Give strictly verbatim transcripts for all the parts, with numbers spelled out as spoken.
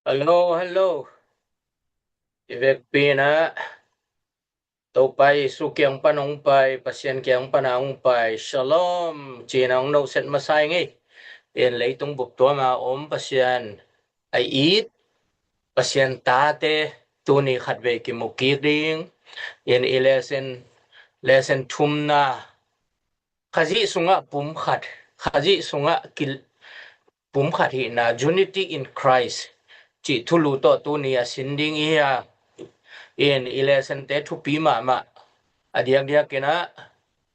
Hello, hello. I vekpi in ah Topa Jesu kiang pan hong pai, Pasian kiang pan a hong pai, Shalom ci-in ah hong noset masa ing ei. In leitung bup tuam a om Pasian a it, Pasian tate tuni khatvei kimu kik ding. In i lesson, lesson thumna, Khazih sungah pumkhat, Khazih sungah kil, pumkhat hihna, unity in Christ cih thulu tawh tuni a sin ding i hi a. In i lessonte thupi mahmah. A diakdiak in ah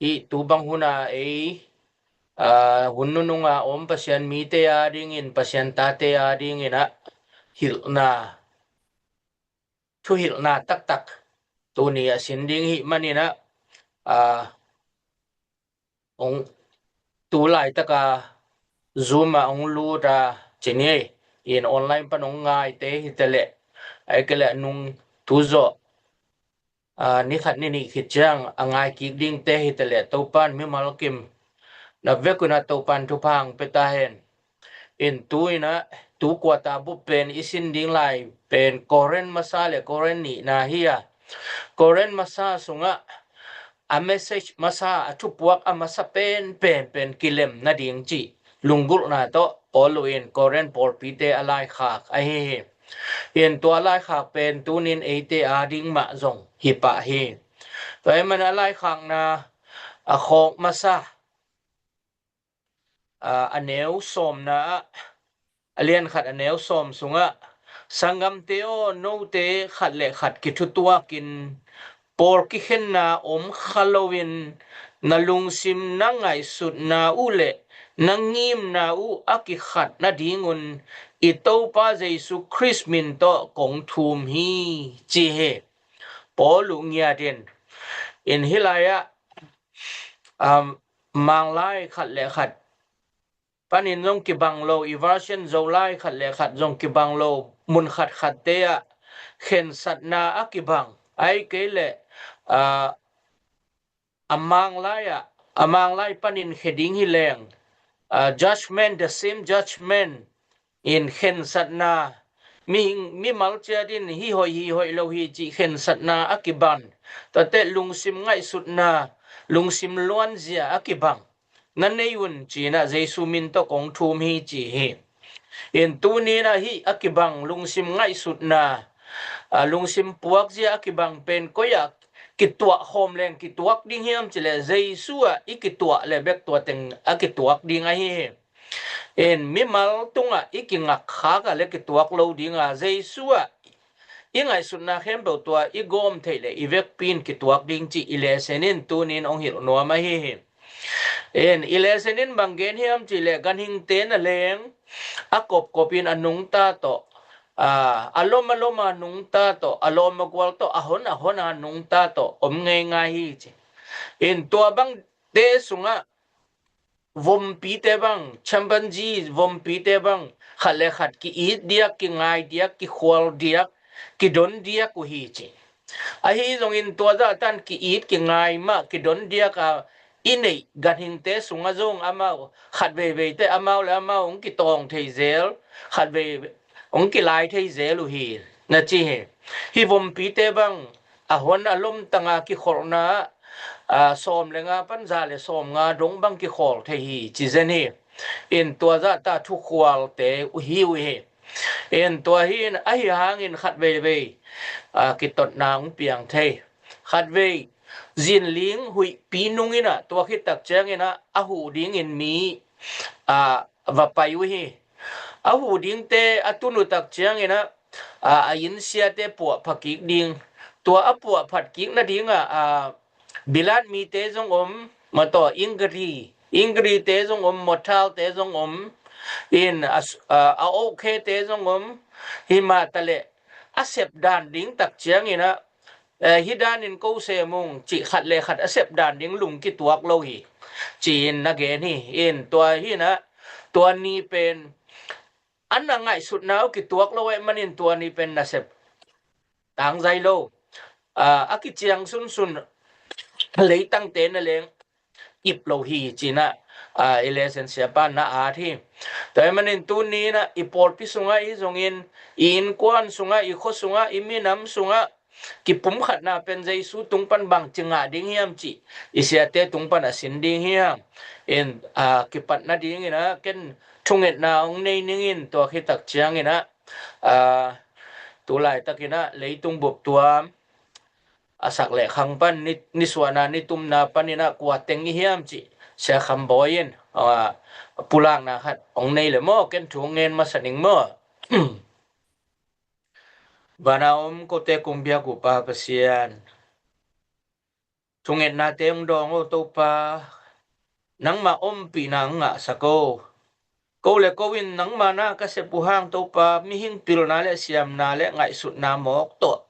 i tu bang hun a ei, aa, hun nunung a om Pasian mite a dingin, Pasian tate a dingin ah hilhna, thuhilhna taktak tuni a sin ding hih manin ah, aa, hong tu laitaka Zoom ah hong lut a, ci ni ei, in online pan hong ngaite hi ta leh, ahih kei leh nung tu zawh, aa, ni khat ni nih khit ciang a ngai kik dingte hi ta leh, Topa'n mimal kim na vekun ah Topa'n thupha hong pia ta hen. In tu in ah, tu kuata bup pen i sin ding lai pen Korin masa le Korin nihna hi a. Korin masa sungah a message masa, a thupuak a masa pen, pen, pen kilem nading cih lunggulhna tawh Paulu in Korin pawlpite a laikhak ahi hi. In tua laikhak pen tunin eite a ding mah zong hi pah hi. Tua ahih manin a laikhakna a khawk masa, aa, a neu sawmna ah, a lian khat a neu sawm sungah, "Sanggamte aw, note khat le khat kithutuakin pawl kikhenna om kha loin, na lungsim, na ngaihsutna uh le na ngimna uh a kikhat nadingun i Topa Jesu Khrist min tawh kong thum hi," ci hi. Paulu ngiat in, in hih lai-ah, um, Manglai khat le khat panin zong kibang lo, i version Zolai khat le khat zong kibang lo, mun khatkhatte ah khensatna a kibang, ahih kei leh, aa, a Manglai ah, a Manglai panin khe ding hi leng, aa, judgment, the same judgment, in khensatna, mi, mimal ciat in hih hoih, hih hoih lo hi cih khensatna a kibang, tuate lungsim ngaihsutna, lungsim luanzia a kibang na nei un, ci-in ah Jesu min tawh kong thum hi, ci hi. In tuni in ah hih a kibang lungsim ngaihsutna, aa, lungsim puakzia a kibang pen koi ah kituah khawm leng kituak ding hiam cih leh, Jesu ah i kituah le bek tua teng a kituak ding ahi hi. In mimal tungah i kingakkhak ah le kituak lo ding a, Jesu ah i ngaihsutna khempeuh tua i gawm theih le i vekpi in kituak ding cih i lesson in tuni in hong hilh nuam ahi hi. In i lesson in bang gen hiam cih leh, ganhingte na leng a kopkop in a nungta tawh, aa, a lom a lom a nungta tawh, a lawm a gual tawh, a hon a hon a nungta tawh om ngeingai hi, ci. In tua bangte sungah vompite bang, chimpanzee vompite bang, khat le khat ki-it diak, kingai diak, kikhual diak, kidon diak uh hi, ci. Ahi zongin tua zahtan ki-it kingai mah, kidon diak a i neih ganhingte sungah zong amau, khat veiveite amau le amau hong kitawng thei zel, khat vei hong kilai thei zel uh hi, na ci hi. Hih vompite bang a hon a lom tanga kikholhna, aa, sawm le nga pan za le sawm nga dong bang kikhol thei hi, ci zen hi. In tua zahta thukhualte uh hi uh hi. In tua hi in ahi hangin khat veivei, aa, kitotna hong piang thei. Khat vei zinling huihpi nung in ah, tua khit tak ciangin ah a huh dingin mi, aa, va pai uh hi. A huh dingte a tun uh tak ciangin ah, aa, a inn siate puahpha kik ding. Tua a puahphat kik nadingah, aa, bilat mite zong om, mataw, ingri, ingrite zong om, mawthalte zong om, in a, aa, a okhete zong om, himah taleh a sep dan ding tak ciangin ah, eh, hih danin ko sem ung cih khat le khat a sep dan ding lung kituak lo hi, ci-in na gen hi. In tua hi in ah, tua ni pen a na ngaihsutna uh kituak lo ahih manin tua ni pen nasep tangzai lo, aa, a kiciang sunsun leitangte na leng ip lo hi, ci-in ah, a, i lesson siapa na at hi. Tua ahih manin tuni in ah i pawlpi sungah i zongin, i innkuan sungah, i khua sungah, i minam sungah kipumkhatna pen Jesu tung pan bangci ngah ding hiam cih i siate tung pan a sin ding hiam? In, a, kipat nadingin ah ken thungetna hong nei ning in, tua khit tak ciangin ah, a, tu laitakin ah leitung bup tuam a sak leh khang pan ni, nisuahna nitumna panin ah kua teng i hiam cih Sia Kham Bawi in, a, pulakna khat hong nei leh maw, ken thu hong ngen masa ning maw. Vana om kote kong biak uh Pa Pasian, thungetnate hong dawng o Topa, nangma ompihna hong ngahsak o. Ko le ko in nangma na ka sep uh hang Topa, mihing pilna le siamna le ngaihsutna mawk tawh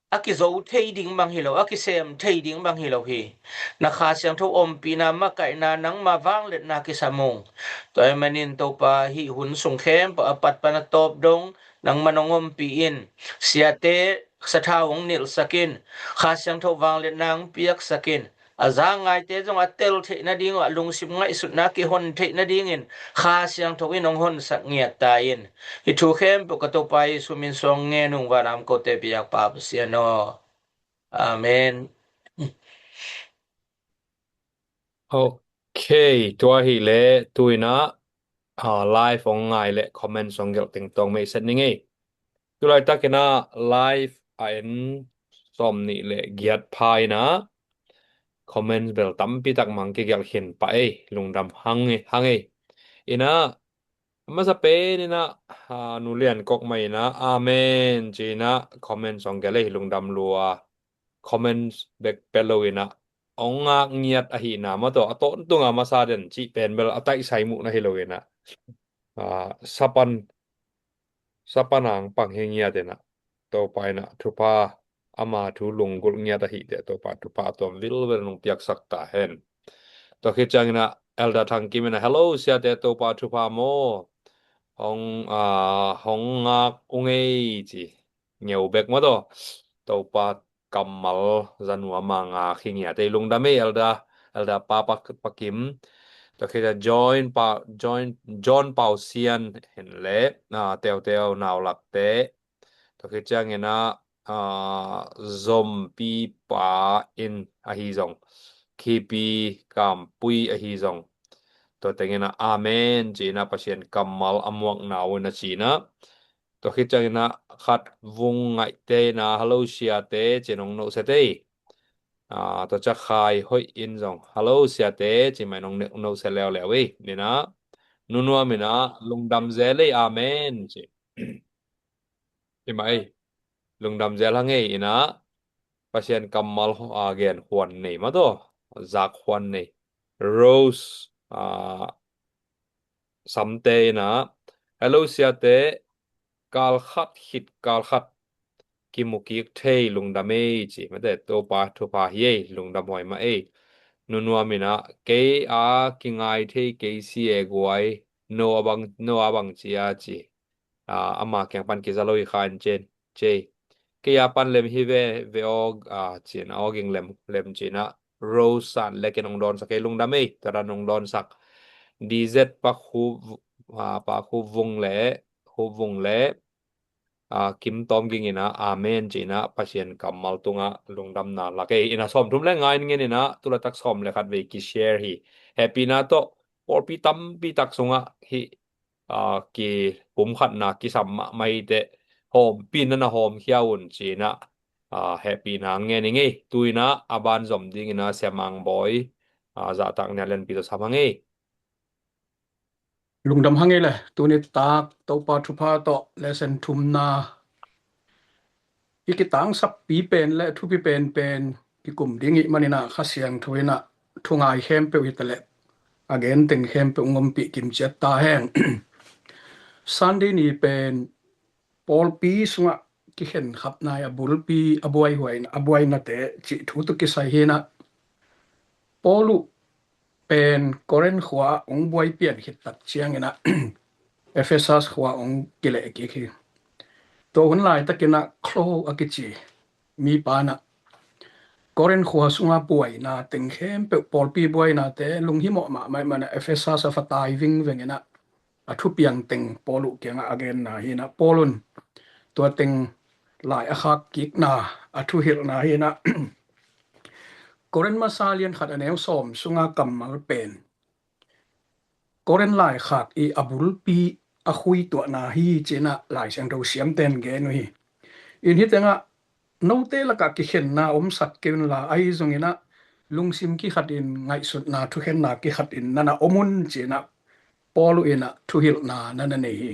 a kizo thei ding bang hi lo, a kisem thei ding bang hi lo hi. Na Kha Siangtho ompihna, makaihna, nangma vangliatna kisam ung. Tua ahih manin Topa, hih hun sung khempeuh a pat pan a tawp dong nangman hong ompih in, siate sathau hong nilhsak in, Kha Siangtho vangliatna hong piaksak in, a za ngaite zong a tel theih nading uh, a lungsim ngaihsutna kihon theih nadingin Kha Siangtho in hong honsak ngiat ta in. Hih thu khempeuh ka Topa Jesu min suang ngen ung, vana om kote biak Pa Pasian aw. Amen. Ok, tua hi leh tu in ah, a, live hong ngai le comments hong gelh teng tawng mei set ning ei. Tu laitakin ah live a en sawm nih le giat pha in ah comments bel tampi tak mang kigelh khin pah ei, lungdam hang ei, hang ei. In ah, a masa pen in ah, a, Nu Lian Kok mah in ah, amen ci in ah comments hong gelh ei, lungdam lua. Comments bek pia lo in ah, hong ngak ngiat ahihna mah tawh, a tawntung a masa den cih pen bel a taisai muhna hi lo in ah, a, sapan, sapan ang pang hi ngiat in ah, Topa in ah thupha, ama thu lunggulh ngiat ahih teh Topa thupha a tuam vilvel nong piaksak ta hen. Tua khit ciangin ah Elder Thang Kim in ah, hello siate, Topa thupha maw. Hong, a, hong ngak ung ei ci. Ngeu bek mah tawh, Topa kammal za nuam a ngak hi ngiat ei, lungdam ei Elder, Elder Pa, Pa, Pa Kim. Tua khit ciang John Pa, John, John Pau Sian hen le, a, Teuteu Nau Lakte. Tua khit ciangin ah, a, Zompi Pa in ahi zong, Khipi Kampui ahi zong, tua tengin ah amen ci in ah Pasian kammal a muakna uh in ah ci in ah. Tua khit ciangin ah Khat Vung Ngaihte in ah, hello siate ci in hong nohset ei. A, tua ciang Khai Hoih in zong, hello siate ci mah in hong ne-, nohset leuleu ei. In ah Nu Nuam in ah, lungdam zel ei, amen ci. Hi mah ei, lungdam zel hang ei. In ah Pasian kammal, a, gen huan nei mah tawh, zak huan nei. Rose, a, Samte in ah, hello siate, kal khat khit kal khat kimu kik thei, lungdam ei ci. Mate, Topa thupha hi ei, lungdam huai mah ei. Nu Nuam in ah, kei a kingai thei kei si e guai, no a bang, no a bang ci a ci. A, ama kiang pan kiza lo hi kha in cen, cei. Kei a pan lem hi ve, ve aw, a, ci in, aw ging lem, lem ci in ah, Rose San le ken hong dawnsak ei, lungdam ei, tua dan hong dawnsak. D Z Pa Khu, a, Pa Khu Vung le, Khu Vung le, a, Kim Tawm Ging in ah, amen ci in ah, Pasian kammal tungah lungdamna lak ei. In ah sawmthum le nga in ngen in ah, tu laitak sawm le khat vei ki-share hi. Happy na tawh, pawlpi tampi tak sungah hih, a, kipumkhatna kisam mahmah hi teh, hawmpi na na hawmkhia un ci in ah, a, happy na ngen ing ei. Tu in ah, a ban zom ding in ah Sia Mang Bawi, a, zahtak nia lianpi tawh sam hang ei. Lungdam hang ei le, tuni tak Topa thupha tawh lesson thumna i kitangsappi pen le thupi penpen kikum ding ih manin ah Kha Siangtho in ah thu ngai khempeuh hi ta leh a gen teng khempeuh hong ompih kim ciat ta hen. Sunday ni pen pawlpi sungah kikhen khapna ih a bulpi a buaihuaina, a buainate cih thu tawh kisai hi in ah, Paul uh pen Korinth khua ah hong buai pian khit tak ciangin ah Ephesus khua ah hong kileh kik hi. Tua hun laitakin ah Chloe a kici mipa in ah Korin khua sunga buaina teng khempeuh, pawlpi buainate lunghimawh mahmah ih manah Efesa a fa tai vingveng inah a thupiang teng Paul uh kiangah a genna hinah Paul un tua teng lai a khak kikna a thuhilhna hinah Korin masa lian khat a neu sawm sunga kammal pen Korin laikhak ih a bulpi a khuituahna hi cinah Lai Siangtho siamten gen uh hi. In hi tengah note lakah kikhenna omsak kei unla ahi zonginah lungsim kikhatin ngaihsutna thukhenna kikhatin nana om un cinah Paul uh inah thuhilhna nana nei hi.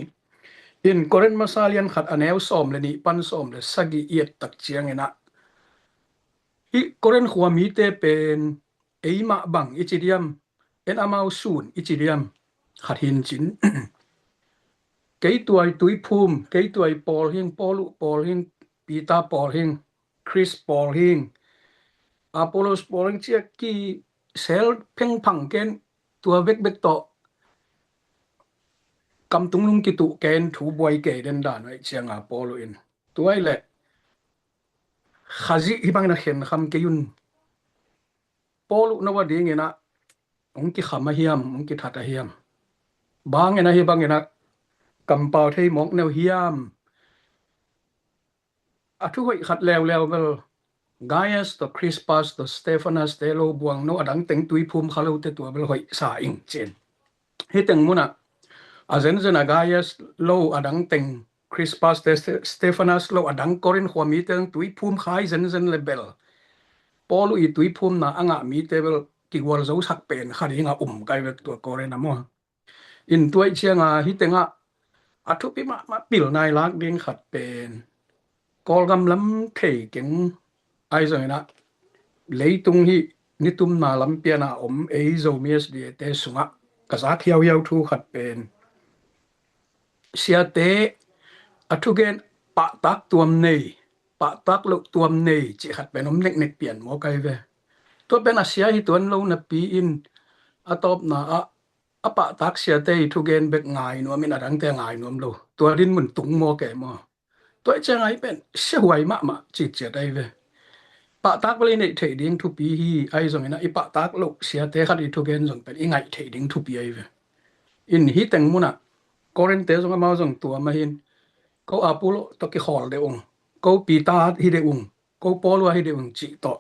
In Korin masa lian khat a neu sawm le nih pan sawm le sagih i et tak cianginah hih Korin khua mite pen eimah bang i ci diam, en amau sun i ci diam, khat hin cin. Kei tuai tuiphum, kei tuai pawl hing, Paul uh pawl hing, Peter pawl hing, Chris pawl hing, Apollos pawl hing cia kisel phengphang ken tua bekbek tawh kamtung lung kituh ken thu buai kei den dan uh aih cianga Paul uh in tuai le Khazih hih bangin a khenkham kei un. Paul uh no a dinginah hong kikham a hiam, hong kithat a hiam? Bangin ahi banginah kampau thei mawk neu hiam? A thu hoih khat leuleu bel Gaius tawh Crispas tawh Stephanas te lo buang no a dang teng tuiphum kha lote tua bel hoih sa ing cin. Hih teng munah a zenzen a Gaius lo a dang teng Crispas te Ste- Stephanas lo a dang Korin khua mite tuiphum khai zenzen le bel Paul uh i tuiphumna a ngah mite bel kigual zosak pen kha ding a um kai vek tua Korin a maw. In tuai cianga hih tengah a thupi mahmah pilna i lak ding khat pen Kawlgam lam thei keng ahi zonginah leitung hih nitumna lampiana om ei Zomi S D A te sungah ka zak hiauhiau thu khat pen siate a thugen pahtak tuam nei, pahtak loh tuam nei cih khat pen om neknek pian maw kai ve. Tua pen a sia hi tuan lo napi in a tawpna ah a pahtak siate i thugen bek ngai nuam in a dangte ngai nuam lo. Tua din mun tung maw ke maw? Tua i ciang ai pen siahuai mahmah ciciat ai ve. Pahtak bel i neih theih ding thupi hi ahi zongin ah i pahtak loh siate khat i thugen zong pen i ngaih theih ding thupi ai ve. In hi teng munah Korin te zong amau zong tua mahin ko Apollo tawh kikhawl deuh ung, ko Peter hi deuh ung, ko Paul uh hi deuh ung cih tawh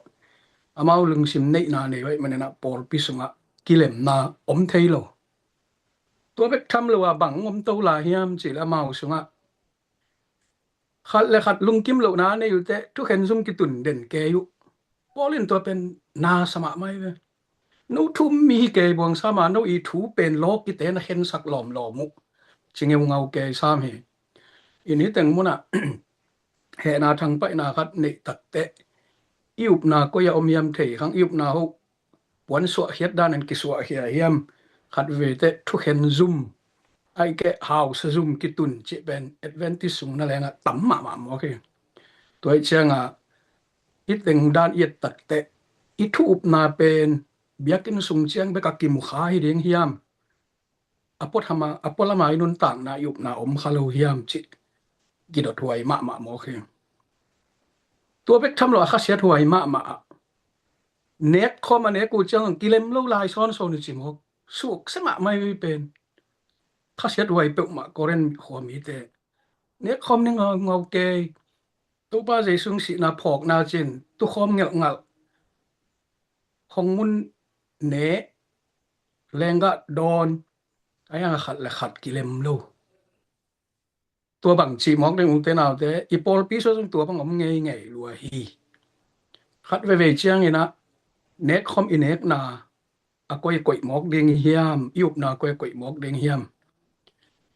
amau lungsim neihna nei uh aih maninah pawlpi sungah kilemna om thei lo. Tua bek tham lo a bang om to la hiam cih le amau sungah khat le khat lungkim lohna nei uh teh thukhen zum kitun den kei uh. Paul in tua pen na sa mahmah hi ve. No thu um mi hi kei buang sam a no i thu pen lawk kite na khensak lawmlawm uh ci ngeungau kei sam hi. In hi teng munah hehna thangpaihna khat neih takteh i upna koi a om hiam thei khang i upna hoh puan suahkhiat danin kisuahkhia hiam, khat veite thukhen zum aih keh hausa zum kitun cih pen Adventist sung na lengah tam mahmah mawk hi. Tua ih ciangah i teng dan i et takteh i thu upna pen biakinn sung ciang bek a kimu kha hi ding hiam? A puathama a pualama i nuntakna i upna om kha lo hiam cih kidot huai mahmah mawk hi. Tua bek tham lo a khasiat huai mahmah ah nek khawm a nek uh ciang kilem lo lai sawnsawn uh ci mawk. Sukse mahmah hi pen khasiat huai peuhmah Korin khua mite nek khawm ni ngaungau kei. Topa Jesu sihna phawkna cin tukhawm ngelhngalh hong mun ne lenggah dawn a hiang a khat le khat kilem lo. Tua bang cih mawk ding ute naute i pawlpi sua zong tua bang om ngeingei lua hi. Khat veivei cianginah nek khawm i nekna a koikoih mawk ding hiam, i upna koikoih mawk ding hiam?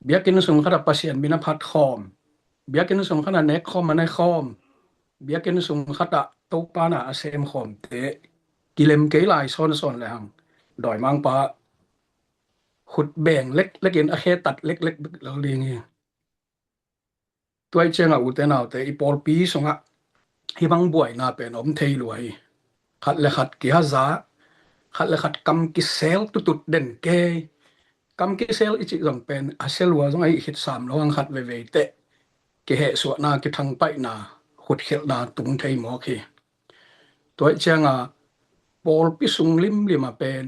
Biakinn sung khatah Pasian min a phat khawm, biakinn sung khatah nek khawm a ne khawm, biakinn sung khatah Topa na a sem khawmte kilem kei lai sawnsawn le hang dawimangpa khut beng leklek in a khe tat leklek bek lo ding hi. Tua ih ciangah ute naute i pawlpi sungah hih bang buaina pen om thei lua hi. Khat le khat kihaza, khat le khat kam kisel tutut den kei. Kam kisel i cih zong pen a sia lua zong a hih khit sam lo ang khat veivei teh kihehsuahna kithangpaihna khutkhelhna tung thei mawk hi. Tua ih cianga pawlpi sung limlim a pen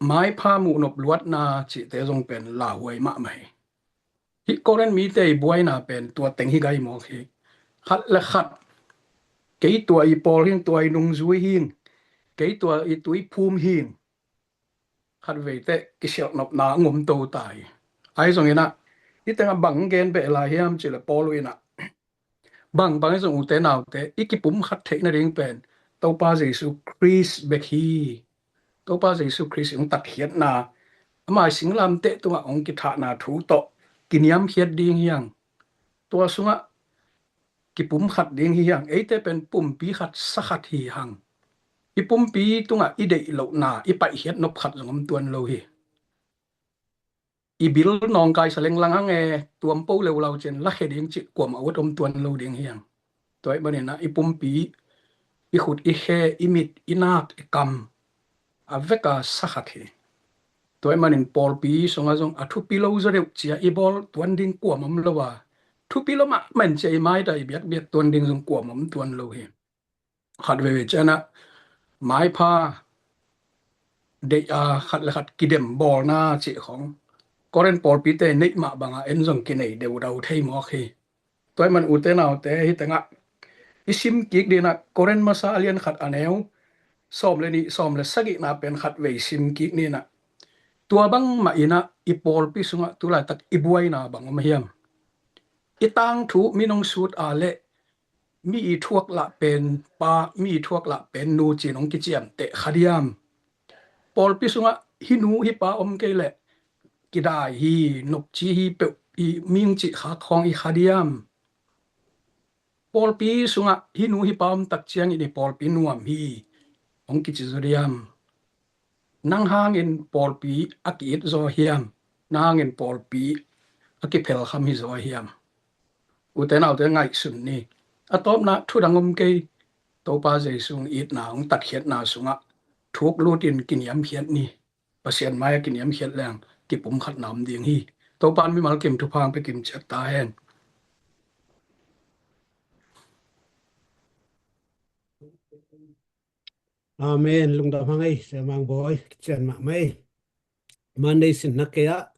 maipha muhnop luatna cihte zong pen lauhuai mahmah hi. Hih Korin mite i buaina pen tua teng hi gai mawk hi. Khat le khat, kei tua i pawl hing, tua i nungzui hing, kei tua i tuiphum hing, khat veite kisialh nopna ngom to ta hi. Ahi zonginah hih tengah bang gen beh lai hiam cih le Paul inah bang bang ahi zong ute naute i kipum khat theih nading pen Topa Jesu Khrist bek hi. Topa Jesu Khrist hong tatkhiatna, ama i singlamteh tungah hong kithahna thu tawh kiniamkhiat ding hi hang. Tua sungah kipum khat ding hi hang. Eite pen pumpi khat sa khat hi hang. I pumpi tungah i deih lohna i paihkhiat nop khat zong om tuan lo hi. I bil nawngkai sa lenglang hang e, tuampo leulau cin lakhia ding cih kuamah ut om tuan lo ding hi hang. Tua ih maninah i pumpi, i khut, i khe, i mit, i nak, i kam, a veka sa khat hi. Tua ih manin pawlpi sungah zong a thupi lo zaw deuh cia i bawl tuan ding kuam om lo a, thupi lo mahmah in cia i maita i biakbiak tuan ding zong kuam om tuan lo hi. Khat veivei cianah maipha deih a khat le khat kidem bawlna cih khong Korin pawlpite neih mah banga en zong kinei deudau thei mawk hi. Tua ih man ute naute hih tengah i sim kik dinah Korin masa a lian khat a neu sawm le nih, sawm le sagihna pen khat vei sim kik ninah tua bangmah inah i pawlpi sungah tulaitak i buaina bang om hiam? I tangthu mi nong sut a leh mi i thuak lah pen pa, mi i thuak lah pen nu cin hong kiciamteh kha diam? Pawlpi sungah hih nu hih pa om kei leh kidai hi, nopci hi, peuh hi, ming cih khak khawng i kha diam? Pawlpi sungah hih nu hih pa om tak ciangin i pawlpi nuam hi hong kici zaw diam? Nang hangin pawlpi a ki-it zaw hiam? Nang hangin pawlpi a kiphel kham hi zaw hiam? Ute naute ngaihsun ni. A tawpna thu dang om kei. Topa Jesu hong itna, hong tatkhiatna sungah thuk lutin kiniamkhiat ni. Pasian mai-ah kiniamkhiat leng kipumkhatna om ding hi. Topa in mimal kim thupha hong pia kimciat ta hen. Amen. Lungdam hang ei, Siamang Bawi, kician mahmah ei. Monday sinna kei ah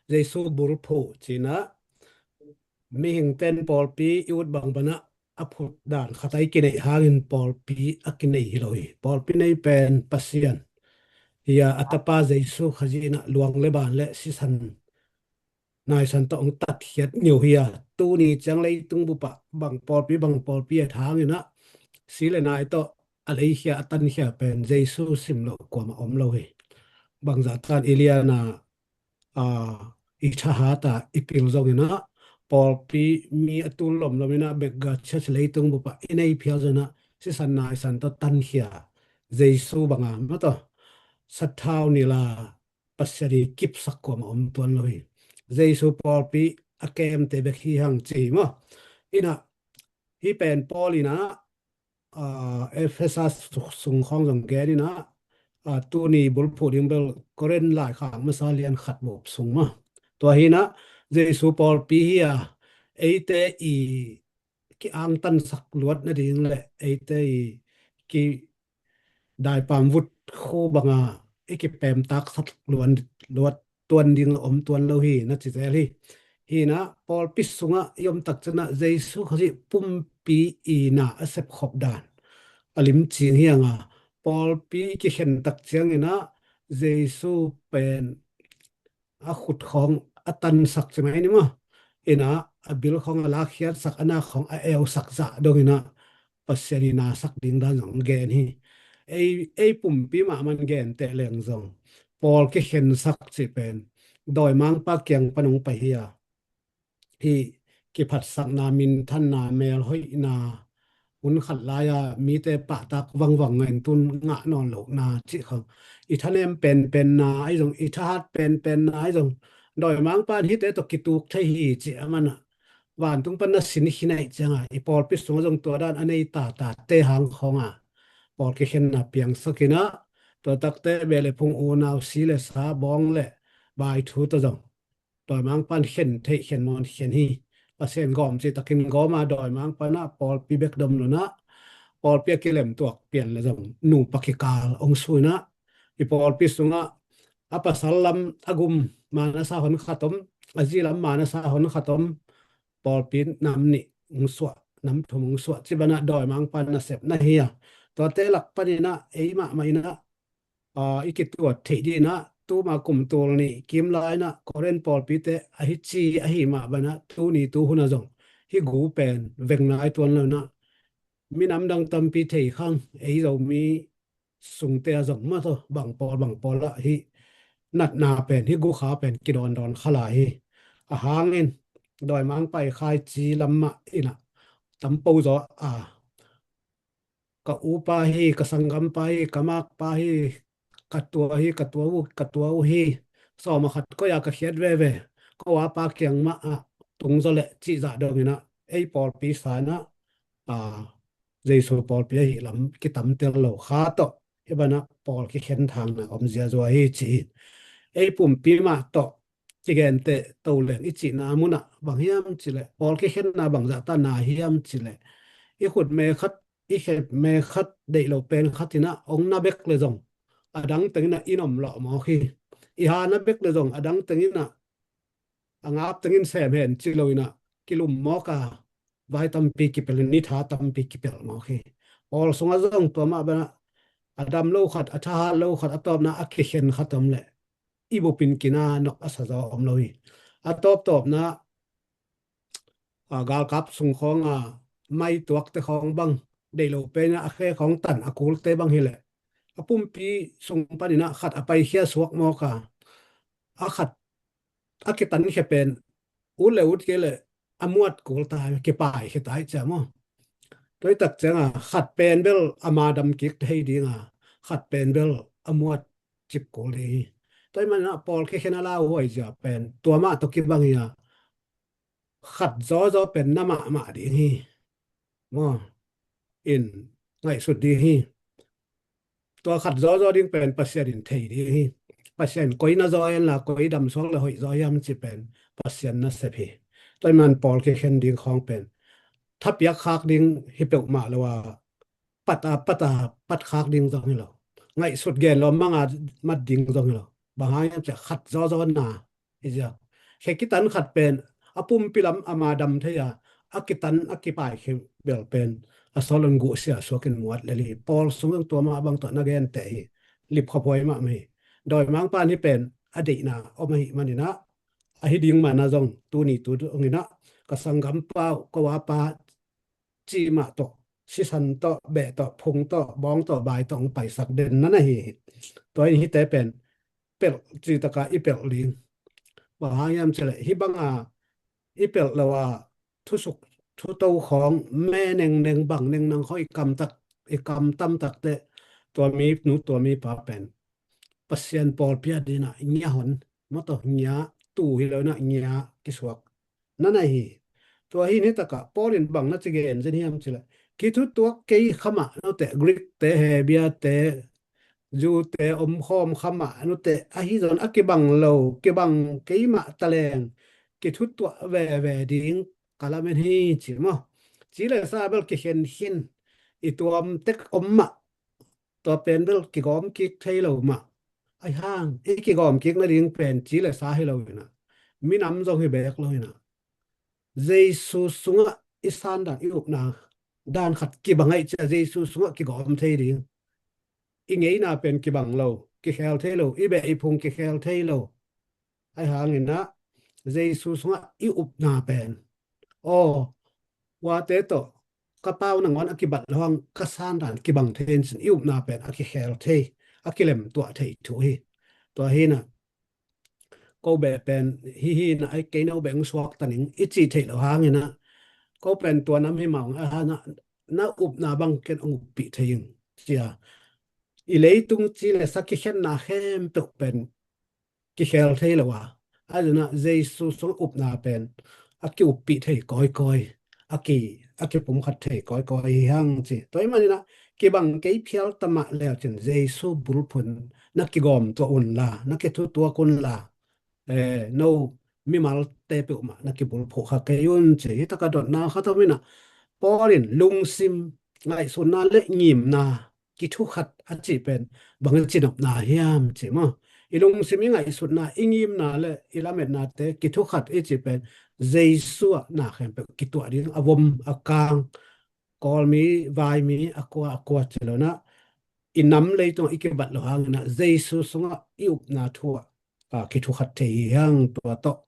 Jesu bulphuh cinah mihingten pawlpi i ut bang banah a phut dan khat a i kineih hangin pawlpi a kinei hi lo hi. Pawlpi nei pen Pasian hi a, a Tapa Jesu Khazih inah luang le ban le sisan naisan tawh hong tatkhiat ngeu hi a, tuni ciang leitung bupah bang pawlpi bang pawlpi a thanginah si le nai tawh a leikhia a tankhia pen Jesu sim loh kuamah om lo hi. Bangzah tan i liana, a, i thahat a i pil zonginah pawlpi mi a tul lomlominah bekga church leitung bupah i nei phial zonginah sisan naisan tawh tankhia Jesu banga mataw sathau nila Pasian i kipsak kuamah om tuan lo hi. Jesu pawlpi a kemte bek hi hang ci hi maw? Inah hih pen Paul inah, a, Efesa sung khawng zong gen inah, a, tuni bulphuh ding bel Korin laikhak masa lian khat bup sung maw? Tua hinah Jesu pawlpi hi a, eite i kiangtansak luat nading le eite i ki daipam vut khu banga i kipemtaksak luan luat tuan ding om tuan lo hi na ci zel hi. Hinah pawlpi sungah i om tak cianah Jesu Khazih pumpi i na a sepkhop dan a limcing hi anga pawlpi kikhen tak cianginah Jesu pen a khut khawng a tansak ci mai ni maw? Inah a bil khawng a lakkhiatsak, a nak khawng a eusak zah donginah Pasian i nasak ding dan zong gen hi. Ei, ei pumpi mahmah in genteh leng zong pawl kikhensak cih pen dawimangpa kiang pan hong pai hi a, hih kiphatsakna, minthanna, melhoihna, hun khat lai-a mite pahtak vangvang ngen tun ngah nawn lohna cih khawng, i thanem penpenna ahi zong, i thahat penpenna ahi zong, dawimangpa in hihte tawh kituk thei hi cih a manah vantung pan na sin i khin ahih cianga i pawlpi sungah zong tua dan a nei tatate hang khawnga pawl kikhenna piangsakinah tua takte beh le phung, unau, si le sa, bawng le bai thu tawh zong dawimangpa in khen theih, khen mawn khen hi. Pasian gawm cih takin gawma dawimangpa inah pawlpi bek dom lo inah pawlpi a kilemtuak pian le zong nupa kikal hong suina, i pawlpi sungah a pasal lam a gum manasa hon khat om, a zi lam manasa hon khat om, pawlpi nam nih hong suah, nam thum hong suah, ci banah dawimangpa nasep na hi a. Tuate lak paninah ei mahmah inah, aa, i kituat theih dinah tuma kum tul nih kimlainah Korean pawlpite ahi ci ahi mah banah tuni tuhuna zong hi gu pen veng nai tuan lonah minam dang tampi thei khang, ei Zomi sungte a zong mah tawh bang pawl bang pawl ah hih natna pen, hih gukha pen kidawndawn kha lai hi. A hangin dawimangpa i khaici lam mah inah tampo zaw a, ka upa hi, ka sanggampa hi, ka makpa hi, ka tua hi, ka tua uh, ka tua uh hi, sawm a khat koi-a ka khiat veve, ko upa kiang mah ah tung zaw leh cih zah donginah ei pawlpi sanah, aa, Jesu pawlpi ahi lam kitamtel lo kha tawh hi banah pawl kikhen thangna om ziazua hi ci hi. Ei pumpi mah tawh kigenteh to leng i cihna munah bang hiam cileh, pawl kikhenna bangzah ta na hiam cileh, i khutme khat, i khetme khat, deih lo pen khat inah ong na bek le zong a dang tenginah i nom lawh mawk hi. I ha na bek le zong a dang tenginah a ngap tengin sem hen ci loinah kilum mawk a, vai tampi kipel in, ni tha tampi kipel mawk hi. Pawl sungah zong tua mah banah a dam lo khat, a thahat lo khat, a tawpna a kikhen khat om leh i bupin kina nok a sa zaw om lo hi. A tawptawpna, a, galkap sung khawng a mai tuakte khawng bang, deih lo pen a khe khawng tan a kulte bang hileh a pumpi sung paninah khat a paikhia suak mawk a, a khat a kitankhia pen ut le ut kei leh a muat kul ta, kipai khia ta hi cia maw. Tuaitak cianga khat pen bel a ma dam kik thei dinga, khat pen bel a muat cip kul ding hi. Tua hi manah pawl kikhen a lauhuai zia pen tua mah tawh kibang hi a, khat zawzaw pen na mahmah ding hi. Maw, in ngaihsut ding hi. Tua khat zawzaw ding pen Pasian in thei ding hi. Pasian koi na zaw en la, koi dam suak le hoih zaw hiam ci pen Pasian nasep hi. Tua hi man pawl kikhen ding khawng pen thapiak khak ding hi peuhmah lo a, pat a, pat a, pat khak ding zong hi lo. Ngaihsut gen lo, mang a mat ding zong hi lo. Bang hang hiam cia khat zawzaw na hi zia. Khe kitan khat pen a pumpi lam a ma dam thei a, a kitan a kipai khe bel pen a sawlun guhsia suakin muat lel hi. Pawl sung zong tua mah bang tawh na genteh hi. Lipkhaphuai mahmah hi. Dawimangpa in hi pen a deihna om ahi maninah, ahi ding mana zong tuni tu donginah ka sanggampa uh, ko upa cih mah tawh, sisan tawh, beh tawh, phung tawh, bawng tawh, bai tawh hong paisak den na na hi hi. Tua in hihte pen pelh, citaka i pelh ding. Bang hang hiam cileh hih banga i pelh lo a, thusuk thuto khawng, me nengneng, bang nengneng khawng i kamtak, i kamtamtak teh, tua mi nu, tua mi pa pen Pasian pawlpi a dinah ngia hon, mawtaw ngia, tu hi lo inah ngia kisuak na na hi. Tua hi nitakah Paul in bang na ci gen zen hiam cileh, kithutuak kei khamah nuteh, Greek te, Hebia te, Jew te omkhawm khamah nuteh, ahi zon a kibang lo, kibang kei mah taleng kithutuak veve ding ka lamen hi ci maw. Ci le sa bel kikhen khin, i tuam tek om mah, tua pen bel kigawm kik thei lo mah. Ahi hang i kigawm kik nading pen ci le sa hi lo inah, minam zong hi bek lo inah, Jesu sungah i sandan, i upna dan khat kibang aih cia Jesu sungah kigawm thei ding. I ngeina pen kibang lo, kikhel thei lo, i beh i phung kikhel thei lo. Ahi hanginah Jesu sungah i upna pen, aw, uate tawh ka pau nangawn a kibat lo hang ka sandan kibang thei in cin i upna pen a kikhel thei, a kilemtuah thei thu hi. Tua hinah ko beh pen hihi na ai, kei no beh hong suakta ning i cih theih lo hanginah, ko pen tua nam hi mawng a hanah, na upna bang ken hong uppih thei ing cia. I leitung ci le sa kikhenna khempeuh pen kikhel thei lo a, a zunah Jesu sung upna pen a kiuppih thei kawikawi, a ki, a kipumkhat thei kawikawi hi hang ci. Tua hi maninah kibang kei phial tamah leucin Jesu bulphun na kigawm tuah unla, na kithutuak unla, eh, no mimalte peuhmah na kibulphuh kha kei un ci. Hitaka dotna khat om inah Paul in lungsim ngaihsutna le ngimna, kithukhat a cih pen bang i cinopna hiam ci maw? I lungsim i ngaihsutna, i ngimna le i lametnate kithukhat i cih pen Jesu ah na khempeuh kituah ding, a vom a kang, Kawlmi, Vaimi, a kua a kua ci lo inah, i nam leitungah i kibat lo hang inah Jesu sungah i upna thu ah, a, kithukhat thei hi hang. Tua tawh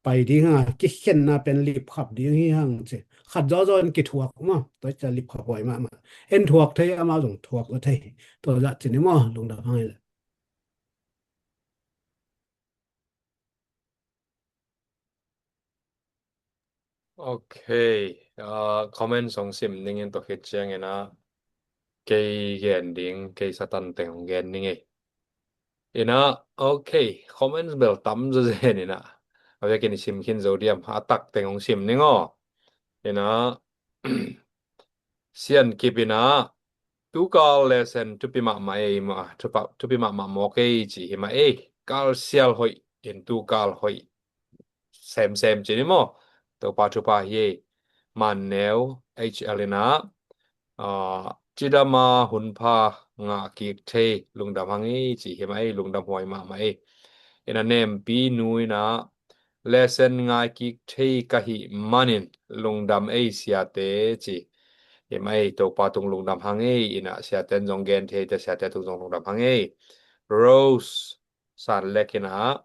pai ding hang a, kikhenna pen lipkhap ding hi hang ci. Khat zawzaw in kithuak maw, tua ciang lipkhap huai mahmah. En thuak thei, amau zong thuak lo thei. Tua zah ci ni maw, lungdam hang hi leh. Ok, ah, comment song sim ning in, tua khit ciangin ah kei gen ding, kei Satan teng hong gen ning ei. Inah, ok, comments bel tam zawzen inah, a vekin i sim khin zo diam, a tak teng hong sim ning aw. Inah, Sian Kip inah, tukal lesson thupi mahmah ei, ma, thupa, thupi mahmah mawk ei ci hi mah ei. Kal sial hoih in tukal hoih semsem ci ni maw? Topa thupha hi ei. Manneu H L inah, ah, cidama hunpha ngah kik thei, lungdam hang ei ci hi mah ei, lungdam huai mahmah ei. Inah Nempi Nu inah, lesson ngai kik thei ka hih manin lungdam ei siate ci hi mah ei. Topa tung lungdam hang ei. Inah siaten zong gen thei te, siate tung zong lungdam hang ei. Rose San Lek inah,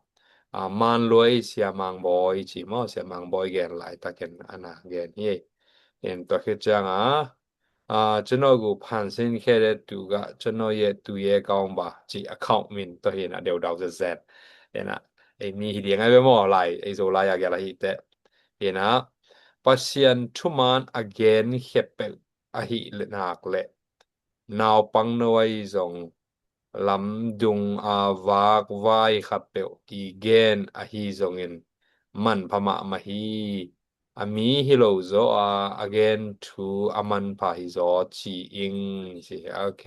ah, man lua ei Sia Mang Bawi ci maw, Sia Mang Bawi gen laitakin a na gen hi ei. In tua khit ciang a, ah, ကျွန်တော်ကို ဖန်ဆင်းခဲ့တဲ့သူက ကျွန်တော်ရဲ့သူရဲကောင်းပါ ci account min tawh hi inah, deuhdau zenzen. Inah, ei mi hi ding ai ve maw, lai, ei Zolai a gel ahi teh. Inah, Pasian thuman a gen khempeuh ahi nak leh naupang no ahi zong lamdung a vak vai khatpeuh i gen ahi zongin manpha mahmah hi. A mi hi lo zaw a, a gen thu a manpha hi zaw ci ing ci. Ok.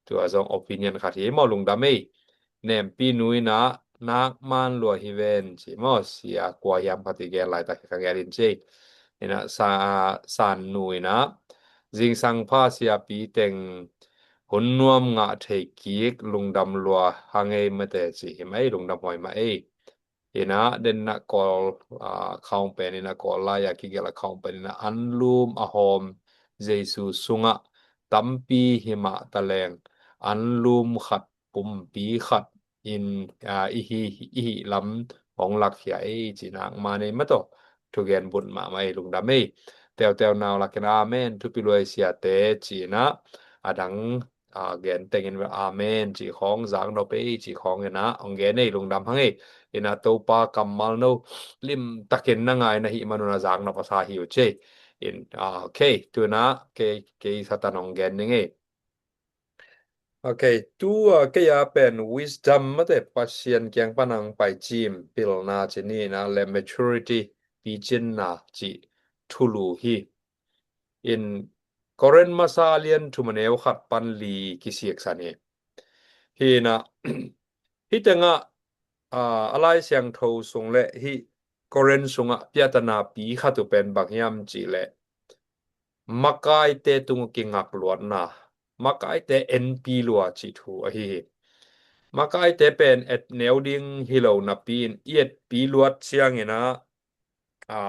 Tua zong opinion khat hi maw, lungdam ei. Nempi Nu inah, nak man lua hi ven ci maw, sia kua hiam khat i gen laitak hi ka gen in ci ei. Inah sa, San Nu inah, zingsang pha siapi teng hun nuam ngah thei kik, lungdam lua hang ei mate ci hi mah ei, lungdam huai mah ei. Inah, den inah Kawl, ah, account pen inah, Kawl lai a kigelh account pen inah, anlum a hawm Jesu sungah tampi hi mah taleng, anlum khat, pumpi khat in, ah, i hi, i hih lam hong lakkhia ei ci nak man ei mataw. Thugen bunh mahmah ei, lungdam ei. Teuteu nau lakin amen, thupi lua ei siate ci inah, a dang, ah, gen tengin amen ci khawng, zak nop ei ci khawng inah hong gen ei, lungdam hang ei. Inah Topa kammal no limtakin na ngai na hih manun a zak nop a sa hi uh ci ei. In, ah, ok, tu inah kei, kei Satan hong gen ning ei. Ok, tu a kei a pen wisdom mate, Pasian kiang pan hong pai cim, pilna ci ni inah, le maturity, picinna ci thulu hi. In Korin masa a lian thum a neu khat pan li kisiksan hi. Hi inah, hih tengah, ah, a Lai Siangtho sung le hih Korin sungah piatana pi khat uh pen bang hiam cih leh, makaite tung kingak luatna, makaite enpi lua cih thu ahi hi. Makaite pen et neu ding hi lo napi in i etpi luat ciang inah, a,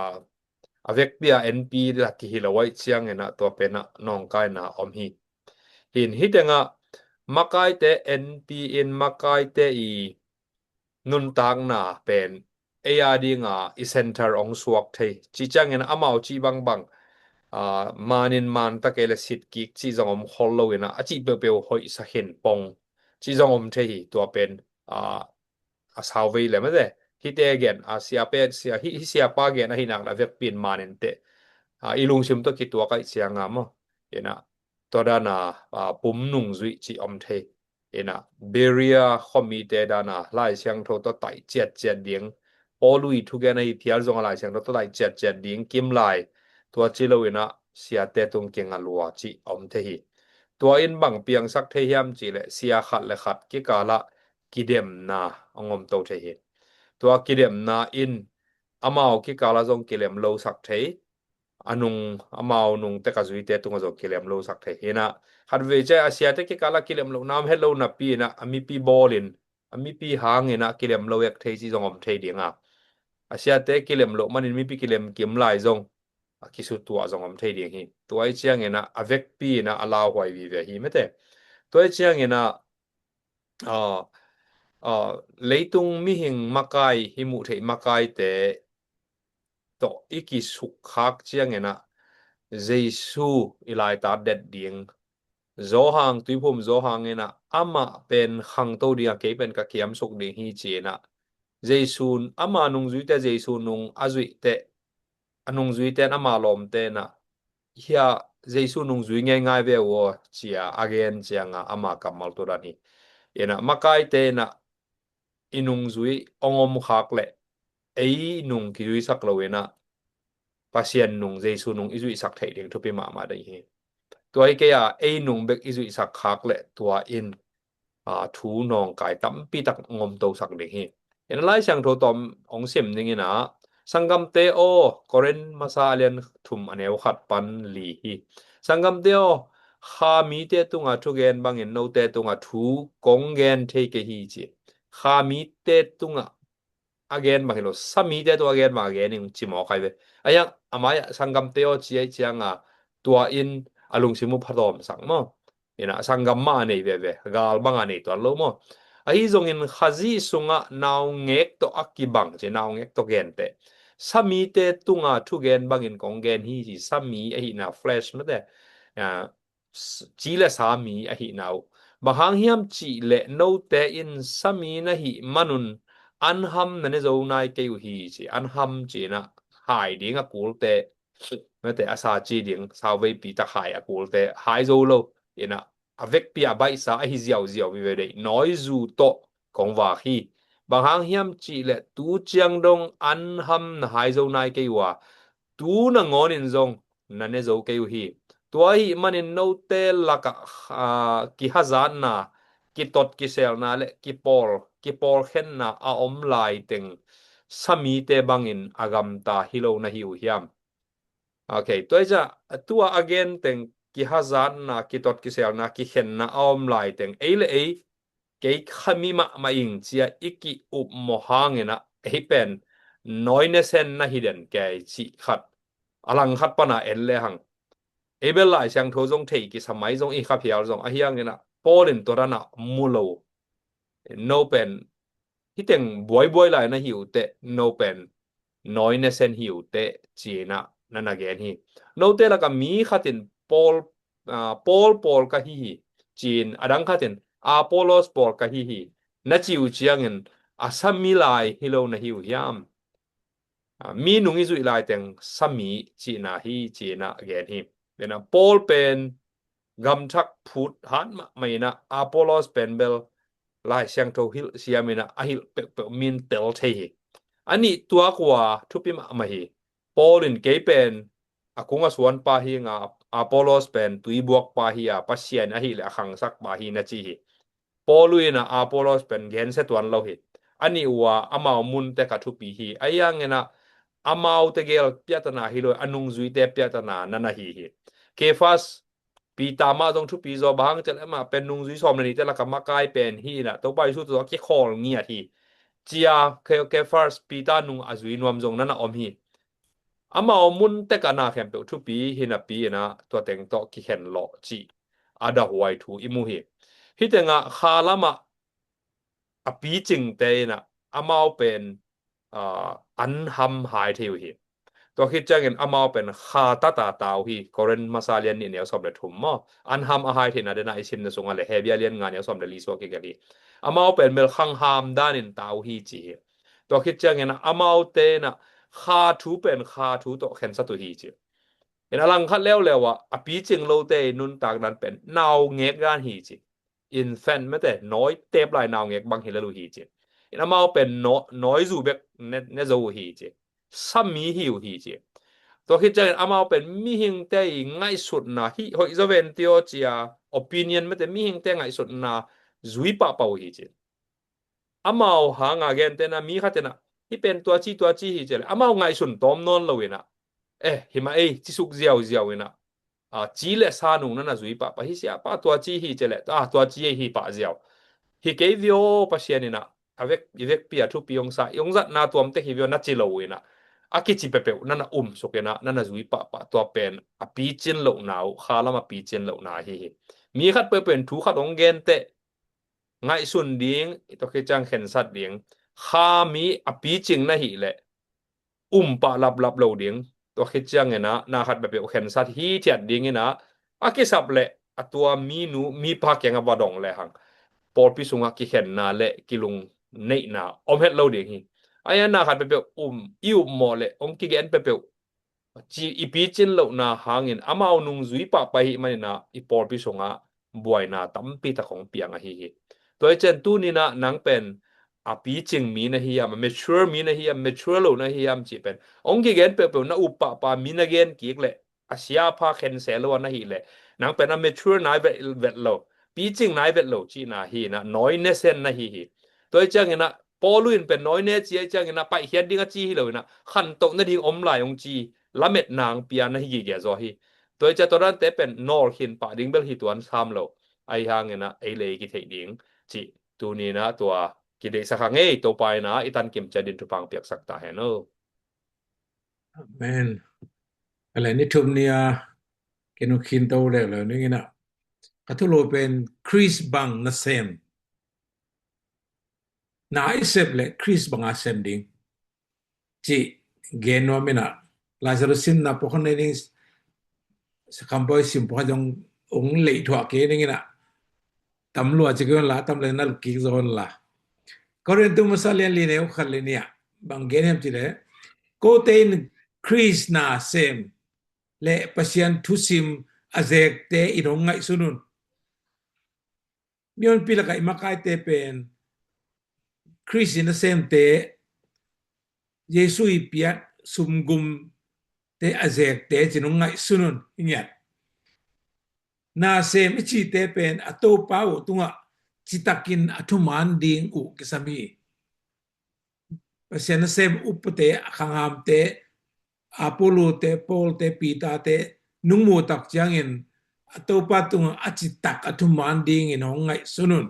a vekpi a enpi la kihi lo ahih ciang inah tua pen ah nawngkaina om hi. Hi in hih tengah makaite enpi in makaite i nuntakna pen ei a dinga i center hong suak thei. Ci ciangin amau cih bangbang, ah, man in man ta kei le sit kik cih zong om khol lo inah, a cih peuhpeuh hoihsa khin pong cih zong om thei hi. Tua pen, ah, a sau vei le mate. Hihte gen, a sia pen, sia, hih, hih siapa gen ahi nak le a vekpi in man in teh, ah, i lungsim tawh kituak ahih cianga maw, inah, tua dana, ah, pum nungzuih cih om thei. Inah, Berea khuamite dana Lai Siangtho tawh taih ciatciat ding, Paul i thugen ahi phial zong a Lai Siangtho tawh taih ciatciat ding, kimlai, tua ci lo inah siate tung kinga lua cih om thei hi. Tua in bang piangsak thei hiam cih leh, sia khat le khat kikalah kidemna hong om to thei hi. Tua kidemna in amau kikalah zong kilem losak thei, a nung, amau nungte ka zuite tungah zong kilem lo sak thei hi inah, khatvei ciah a siate kikal ah kilem lo na om het lo napi inah a mipi bawlin, a mipi hang inah kilem lo ek thei ci zong om thei ding a, a siate kilem lo manin mipi kilem kim lai zong a kisutuah zong om thei ding hi. Tua i ciang inah a vekpi inah a lauhuai vive hi mete. Tua i ciang inah, ah, ah, leitung mihing makai, hi muh theih makaite tawh i kisukkhak ciang inah Jesu i laitat det ding, Johan, tuiphum Johan inah amah pen khangto ding a, kei pen ka kiamsuk ding hi ci inah Jesu, ama nungzuite Jesu nung a zuihte, a nungzuite in ama lawmte inah hia Jesu nungzui ngeingai ve uh aw cia a gen cianga ama kammal tua dan hi. Inah makaite inah i nungzui ong om khak leh ei nung kizuisak lo inah Pasian nung, Jesu nung i zuihsak theih ding thupi mahmah ding hi. Tua hi kei a ei nung bek i zuihsak khak leh tua in, aa, thu nawngkai tampi tak ngomtosak ding hi. Inah Lai Siangtho tawm ong sim ning inah, sanggamte aw, Korin masa a lian thum a neu khat pan li hi. Sanggamte aw, kha mite tunga thugen bangin note tunga thu kong gen thei kei hi ci. Kha mite tunga a gen bang hi lo, sa mite tunga a gen bang a gen in ci mawk hai ve. A hiang a mai-ah sanggamte aw ci ai cianga tua in a lungsim uh phatawmsak maw? Inah sanggam mah a nei veve, gal bang a nei tuan lo maw? Ahi zongin Khazih sungah naungek tawh a kibang ci, naungek tawh genteh, sa mite tunga thugen bangin kong gen hi ci, sa mi ahihna, flesh mate, ah, ci le sa mi ahihna uh. Bang hang hiam cih leh note in sa mi na hih manun an ham na ne zo nai kei uh hi ci, an ham ci inah hai ding a kulte, mate a sa ci ding, sauveipi tak hai a kulte hai zo lo inah a vekpi a baihsa ahi ziauziau vive deih nawizu tawh kong vak hi. Bang hang hiam cih leh tu ciang dong an ham na hai zo nai kei uh a, tu nangawnin zong na ne zo kei uh hi. Tua ahih manin note lakah, aa, kihazatna, kitot kiselna le kipawl, kipawlkhenna a om laiteng sa mite bangin a gamta hi lo na hi uh hiam? Ok, tua i ciah tua a genteng kihazatna, kitot kiselna, kikhenna a om laiteng ei le ei, kei kha mi mahmah ing cia i ki-upmawh hang inah ei pen nawi nesen na hi den kei cih khat a lang khat pana en le hang. Ei bel Lai Siangtho zong thei kisa mai zong i kha phial zong a hiang inah Paul in tua dan a mu lo. No pen hiteng buaibuai lai na hi uh teh, no pen nawi nesen hi uh teh ci inah na na gen hi. Note lakah mi khatin Paul, ah, Paul pawl ka hi hi ci-in, a dang khatin Apollos pawl ka hi hi na ci uh ciangin a sa mi lai hi lo na hi uh hiam? Ah, mi nung i zuih laiteng sa mi cihna hi ci inah gen hi. Inah Paul pen gamthak phut hat mahmah inah, Apollos pen bel Lai Siangtho hilh siam inah a hilh peuhpeuh min tel thei hi. A nih tuak uh a thupi mahmah hi. Paul in kei pen a kung a suan pa hi nga, Apollos pen tuibuak pa hi a, Pasian ahih leh a khangsak pa hi na ci hi. Paul uh inah Apollos pen gensia tuan lo hi. A nih uh a amau mun tek a thupi hi. A hiang inah amaute gel piahtana hi lo, a nungzuite piahtana na na hi hi. Kefas, Peter mah zong thupi zaw, bang hang ciah leh amah pen nungzui sawm le nihte lakah makai pen hi inah Topa Jesu tawh a kikhawl ngiat hi. Cia Ke-, Kefas, Peter nung a zui nuam zong na na om hi. Amau mun tek a na khempeuh thupi hi napi inah tua teng tawh kikhen lawh cih a dahuai thu i mu hi. Hih tengah kha lamah a picingte inah amau pen, ah, an ham hai thei uh hi. Tua khit ciangin amau pen kha tata ta uh hi. Korin masa lian nih neu sawm le thum maw? An ham a hai theihna dena i simna sungah le Hebru lian nga neu sawm le li suak kigelh hi. Amau pen bel khangham danin ta uh hi ci hi. Tua khit ciangin amaute inah kha thu pen kha thu tawh khensat uh hi ci. Inah a langkhat leuleu ah a picing lote i nuntak dan pen naungek dan hi ci. Infant mate, nawi tep lai naungek bang hi lel uh hi ci. Inah amau pen naw-, nawizu bek ne, ne zo uh hi ci. Sa mi hi uh hi ci. Tua khit ciangin amau pen mihingte i ngaihsutna hi hoih zaw ven ti aw cia, opinion mate, mihingte ngaihsutna zui pahpah uh hi ci. Amau hanga gentehna mi khat inah hih pen tua ci tua ci hi ci leh amau ngaihsun tawm nawn lo inah eh, hi mah ei, ci suk ziauziau inah, a, ci le sa nung na na zui pahpah hi sia pa, tua ci hi ci le, a, tua ci ei hi pah ziau. Hi kei vio, Pasian inah a vek, i vekpi a thupi hong sa, i hong zatna tuamtek hi vio na ci lo inah, a kici peuhpeuh na na um suk inah na na zui pahpah, tua pen a picin lohna uh, kha lam a picin lohna hi hi. Mi khat peuhpeuh in thu khat hong gen teh, ngaihsun ding, i tua khit ciang khensat ding. Kha mi a picing na hih leh um pah laplap lo ding. Tua khit ciang inah na khat peuhpeuh khensat hithiat ding inah, a kisap leh a tua minu mipa kiangah va dong lehang pawlpi sungah kikhenna le kilungneihna om het lo ding hi. Ahi a na khat peuhpeuh um, i upmawh le hong kigen peuhpeuh ci, i picin lohna hangin amau nung zui pahpah hi maninah i pawlpi sungah buaina tampi tak hong piang ahi hi. Tua hi cian tuninah nang pen a picing mi na hiam, a mature mi na hiam, mature lo na hiam cih pen hong kigen peuhpeuh na up pahpah mi na gen kik leh, a sia a pha khense lo a na hih leh, nang pen a mature nai vet, vet lo, picing nai vet lo cihna hi inah, nawi nesen na hi hi. Tua hi cianginah Paul in pen nawi ne ci ahi cianginah paihkhiat ding a ci hi lo inah, khantoh nading om lai hong ci, lametna hong pia na hi gige zaw hi. Tua hi ciah tua dante pen nawl khin pah ding bel hi tuan sam lo. Ahi hanginah ei le ei kitheih ding cih tuninah tua kideihsak hang ei, Topa inah i tankim ciat din thupha hong piaksak ta hen o. Amen. Ka le ni thum ni a, kei nu khin to leuleu ninginah, ka thulu pen Khrist bang nasem, na i sep le Khrist banga sem ding cih gen nuam inah, Lazarus simna pawlkhat nei ding, Sakham Bawi sim pawlkhat zong hong leithuah kei ninginah, tam lua ci kei hon la, tam le na lukik zaw hon la. Korintu masa lian li neu khat le nih ah bang gen hiam cih leh, kote in Khrist nasem le Pasian thusim a zekte in hong ngaihsun un. Mi honpi lakah i makaite pen Khrist in a semte, Jesu i piak sumgumte a zekte ci-in hong ngaihsun un, i ngiat. Nasem i cite pen a Topa uh tungah citakin a thuman ding uh kisam hi. Pasian nasem upate, a khanghamte, Apollote, Paulte, Peterte nung muh tak ciangin a Topa tungah a citak a thuman dingin hong ngaihsun un,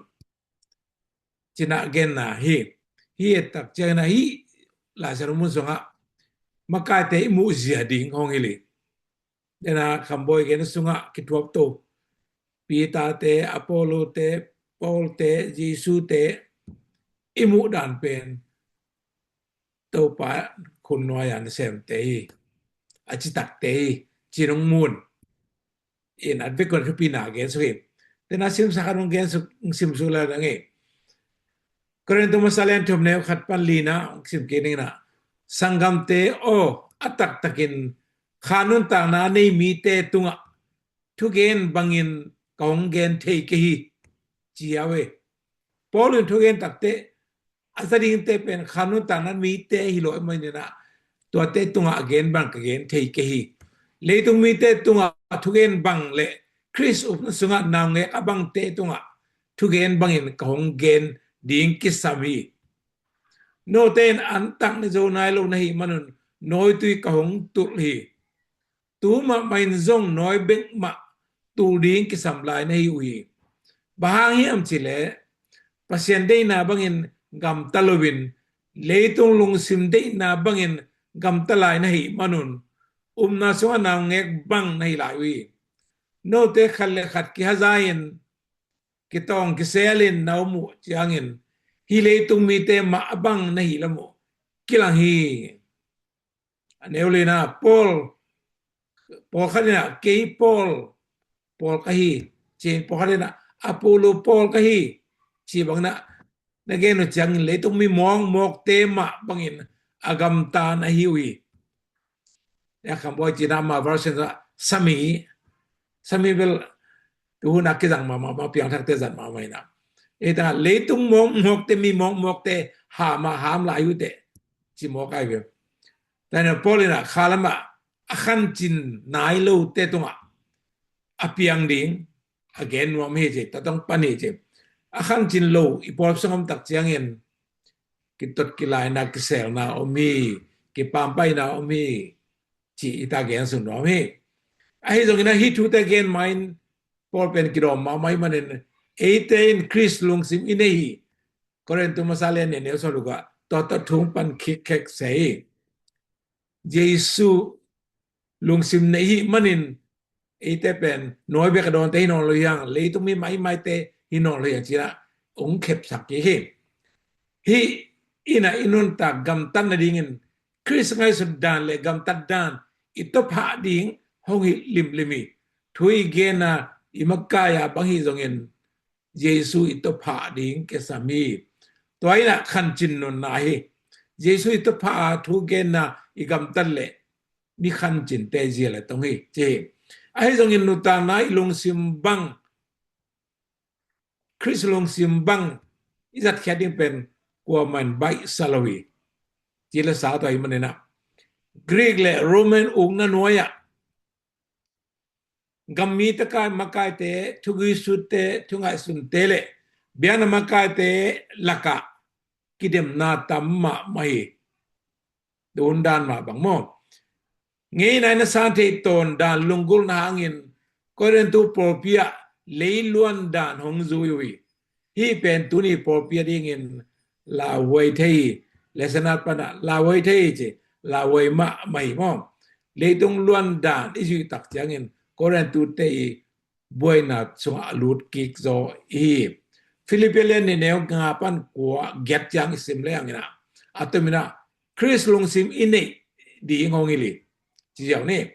ci-in a genna hi. Hih et tak ciangin a hih Lai Siangtho mun sungah makaite i muhzia ding hong hilh hi. Dena Kham Bawi gen sungah kithuap to, Peterte, Apollote, Paulte, Jesute i muh dan pen Topa khutnuai-a nasemte hi, a citakte hi, ci-in hong mu un. In a vekun a thupina gen suk hi. Dena simsa khat hong gen suk, simsuk lai dang hi. Korintu masa lian thum neu khat pan lina hong sim kik ning na. Sanggamte aw, a taktakin kha nuntakna a nei mite tungah thugen bangin ka hong gen thei kei hi, ci a ve. Paul in thugen takte a za dingte pen kha nuntakna mite hi lo ahih manin ah, tuate tungah a gen bang ka gen thei kei hi. Leitung mite tungah thugen bang le Khrist upna sungah naungek a bangte tungah thugen bangin ka hong gen ding kisam hi. Note in antak na zo nai lo na hih manun nawitui ka hong tulh hi. Tu mahmah in zong nawi bek mah tul ding kisam lai na hi uh hi. Bang hang hiam cih leh Pasian deihna bangin gamta loin, leitung lungsim deihna bangin gamta lai na hih manun, upna sungah naungek bang na hi lai uh hi. Note khat le khat kihaza-in, kitawng kiselin na om uh ciangin, hih leitung mite mah a bang na hih lam uh kilang hi. A neu lina, Paul, pawlkhat in ah, kei Paul, Paul ka hi, ci-in pawlkhat in ah, Apollo Paul ka hi, ci bangin ah na gen uh ciangin, leitung mi mawkmawkte mah bangin a gamta na hi uh hi. Tua Kham Bawi cihna mah version ah sami, sami bel tu hun a kizang mahmah, piangthakte zat mahmah hi na. Ei ta, leitung mawkmawkte, mi mawkmawkte ham a ham lai uh teh, ci mawk ai ve. Tua hi na Paul in ah kha lamah a khancin nai lote tungah a piang ding a gen nuam hi ci, tua tawh pan hi ci. A khancin lo i pawlpi sung om tak ciangin kitot kilaina, kiselna om hi, kipampaina om hi, ci i ta gen sung nuam hi. Ahi zongin ah hih thute gen ma-in Paul pen kidawm mahmah ahih manin eite in Khrist lungsim i nei hi. Korintu masa lian nih neu sawm le guk ah tua tawh thu hong pan khek se hi. Jesu lungsim nei hih manin eite pen nawi bek a dawnte hi nawn lo hi hang, leitung mi maimaite hi nawn lo hi hang ci-in ah hong khepsak kik hi. Hih in ah i nuntak gamtat nadingin Khrist ngaihsut dan le gamtat dan i tawphah ding hong hi limlim hi. Thu i gen a i makai a bang hi zongin Jesu i tawphah ding kisam hi. Tua in ah khancin nunna hi. Jesu i tawphah a thu genna i gamtat leh mi khancinte zia le tong hi ci hi. Ahi zongin nuntakna i lungsim bang, Khrist lungsim bang i zatkhiat ding pen kuamah in baihsa lo hi. Ci le sa tua ahih manin ah Greek le Roman ukna nuai-ah gam mite kai makaite, thugui sutte, thungaihsunte le biakna makaite lakah kidemna tam mahmah hi. Tun dan mah bang maw? Ngeina in a san thei tawn dan lunggulhna hangin Korintu pawlpi ah leiluan dan hong zui uh hi. Hih pen tuni pawlpi a dingin lauhuai thei hi. Lesson at pan ah lauhuai thei hi ci, lauhuai mahmah hi maw? Leitung luan dan i zuih tak ciangin Korintute i buaina sungah a lut kik zaw i hi. Filippi lian nih neu nga pan kua giat ciang i sim le hangin ah a tom in ah Khrist lungsim i neih ding hong hilh hi. Ci ziau ni.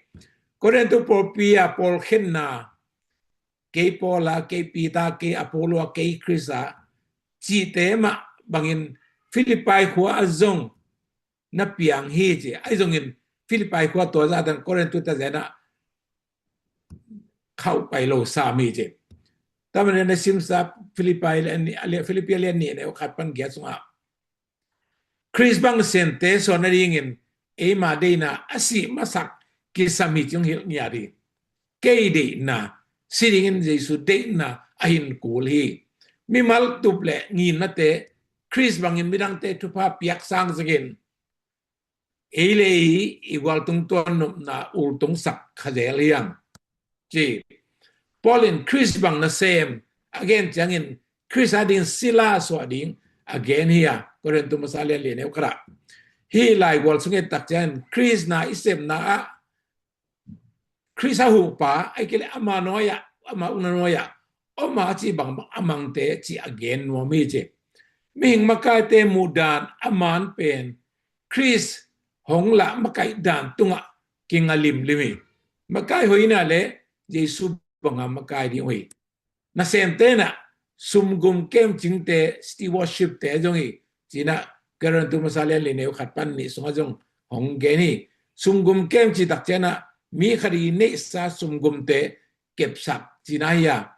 Korintu pawlpi a pawlkhenna, kei Paul a, kei Peter, kei Apollo a, kei Khrist a cihte mah bangin Filippi khua ah zong na piang hi ci. Ahi zongin Filippi khua tua zah dan Korintute zah in ah khauh pai lo sam hi ci. Tua manin na simsa Filippi lian nih, a lian, Filippi lian nih neu khat pan giat sungah Khrist bang sente suan nadingin eima deihna a sih masak kisam hi ci hong hilh ngiat hi. Kei deihna, si dingin Jesu deihna a hin kul hi. Mimal tup le nginnate Khrist bangin midangte thupha piak sang ziakin ei le ei i gualtung tuan nopna ultung sak kha zel hi hang. Ci. Paul in Khrist bang nasem a gen ciangin Khrist a dingin sila suah ding a gen hi a, Korintu masa lian li neu khat ah. Hih laigual sung i et tak ciangin Khrist na i sepna ah Khrist a huhpa, ahih kei leh ama nuai-ah, ama ukna nuai-ah om a cih bang a mangte cih a gen nuam hi ci. Mihing makaite muhdan a man pen Khrist hong lah makaih dan tungah kinga limlim hi. Makai hoihna le Jesu banga makai ding uh hi. Nasemte in ah sumgum kemcingte, stewardship-te zong hi ci-in ah Korintu masa lian li neu khat pan nih sungah zong hong gen hi. Sumgum kem cih tak ciangin ah mi khat i neihsa sumgumte kepsak cihna hi a.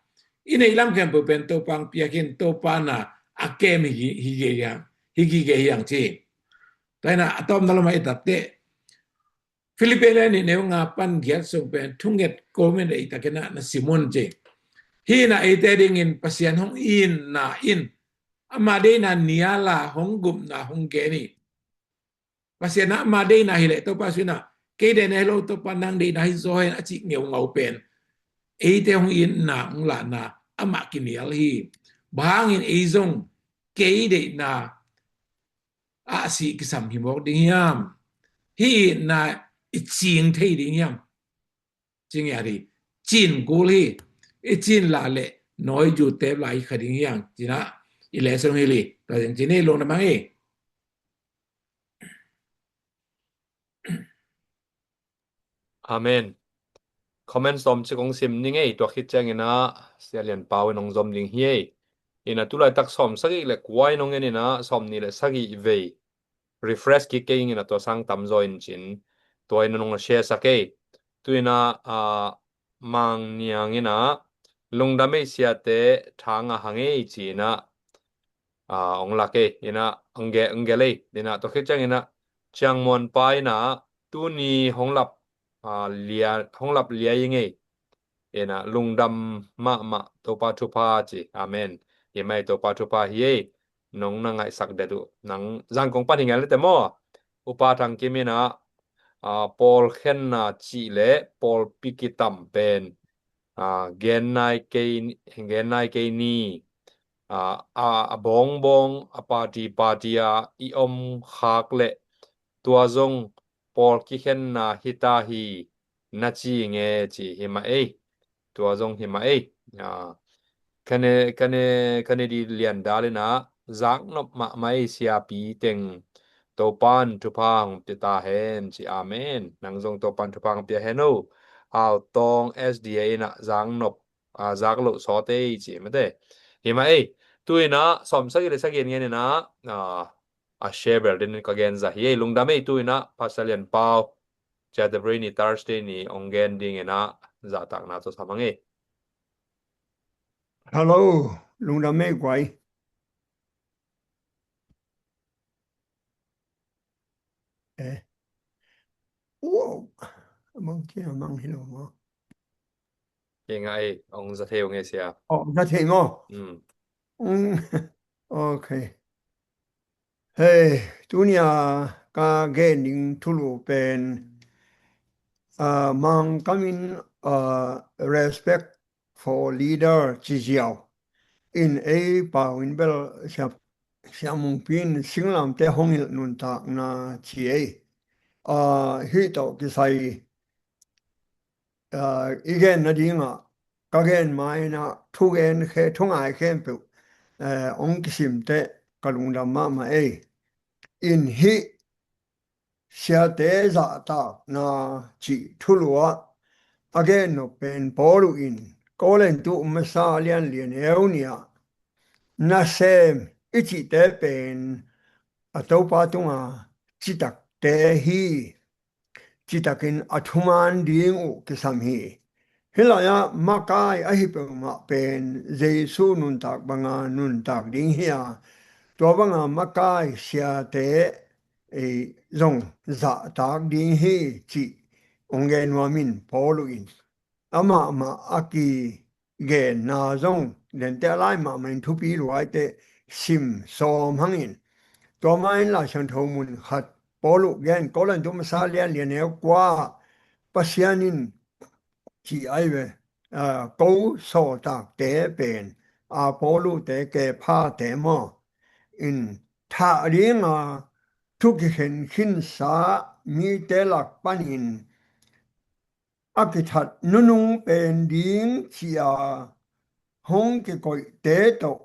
I neih lam khempeuh pen Topa hong piak in Topa na a kem hi, hi, hi, hi, hi, hi, hi hang ci. Tua hi in ah a tawpna lamah i et tak teh Filippi lian nih neu nga pan giat sung pen thunget kawmin ei takin ah na sim un ci. Hih in ah eite dingin Pasian hong itna in ama deihna nial a hong gupna hong gen hi. Pasian ah ama deihna hi leh Topa sung in ah kei deihna hi lo, Topa nang deihna hi zaw hen a cih ngeungau pen eite hong itna hong lahna amah kinial hi. Bang hangin ei zong kei deihna ah sih kisam hi mawk ding hiam? Hih itna i cing thei ding hiam? Cing hi a hi. Cin kul hi. I cin lah leh nawi zu tep lai kha ding hiam ci-in ah i lesson hi li. Tua zing ci ni, lungdam hang hi. Amen. Comment sawm cik hong sim ni ngei, tua khit ciangin ah Sia Lian Pau in hong zom ding hi ei. In ah tulaitak sawm sagih le kua in hong en in ah sawm nih le sagih vei refresh kik kei ing in ah tua sang tam zaw in cin tua in hong share sak ei. Tu in ah, ah, Mang Niang in ah lungdam ei siate, tha ngah hang ei ci-in ah, ah, hong lak ei, in ah hong ge-, hong gelh ei, in ah tua khit ciangin ah Ciang Muan Pa in ah tuni hong lap, ah, lia, hong lap lia ing ei, in ah lungdam mahmah, Topa thupha ci. Amen. Hi mai, Topa thupha hi ei. Nong na ngaihsak det uh nang zang kong pan hi ngal te maw? Upa Thang Kim in ah aa, pawlkhenna cih le pawlpi kitam pen, aa, gen nai kei, gen nai kei ni. Aa, a, a bawngbawng, a party party a i om khak le tua zong pawl kikhenna hita hi na ci nge ci hi mah ei. Tua zong hi mah ei. Aa, Kane, kane, kane di lian dal in ah zaknop mahmah ei siapi teng Topan thupha hong pia ta hen ci. Amen. Nang zong Topan thupha hong pia hen o. Autawng S D A in ah zaknop, aa, zak loh sawt ei ci mate. Hi mah ei. Tu in ah sawm sagih le sagih in ngen in ah, aa, a share bel den in ka gen zah hi ei. Lungdam ei. Tu in ah Pastor Lian Pau, Canterbury ni Thursday ni hong gen ding in ah zahtakna tawh sam hang ei. Hello, lungdam ei guai. Eh. Wow. Amang kia amang hi lo maw. Kei ngai, ong za thei ong e sia. Oh, za thei maw? Mm. Mm. Okay. Hei, tunia ka gen ding thulu pen, ah, Mangkam in, ah, respect for leader ci ziau in ei pau in bel sia, sia Mungpi in singlamte hong hilh nuntakna ci ei. Ah, hih tawh kisai, ah, i gen nadingah ka gen ma in ah thugen khe, thungai khempeuh, eh, hong kisimte ka lungdam mahmah ei. In hih siate zahtakna cih thulu ah a gen nop pen Paul uh in Korintu masa lian li a neu nih ah nasem i cihte pen a Topa tunga citakte hi. Citakin a thuman ding uh kisam hi. Hih lai-ah makai ahi peuhmah pen Jesu nuntak banga nuntak ding hi a, tua banga makai siate, eh, zong zahtak ding hi cih hong gen nuam in Paul uh in amahmah a kigenna zong dente a lai mahmah in thupi luaite sim sawm hangin, tua ma in Lai Siangtho mun khat Paul uh gen, Korintu masa lian li a neu kua, Pasian in ci ai ve, aa, ko sawltakte pen, aa, Paul uhte, Kephate maw, in thah dinga thu kikhen khinsa mite lak panin a kithat nunung pen ding ci-a hong kikoihte tawh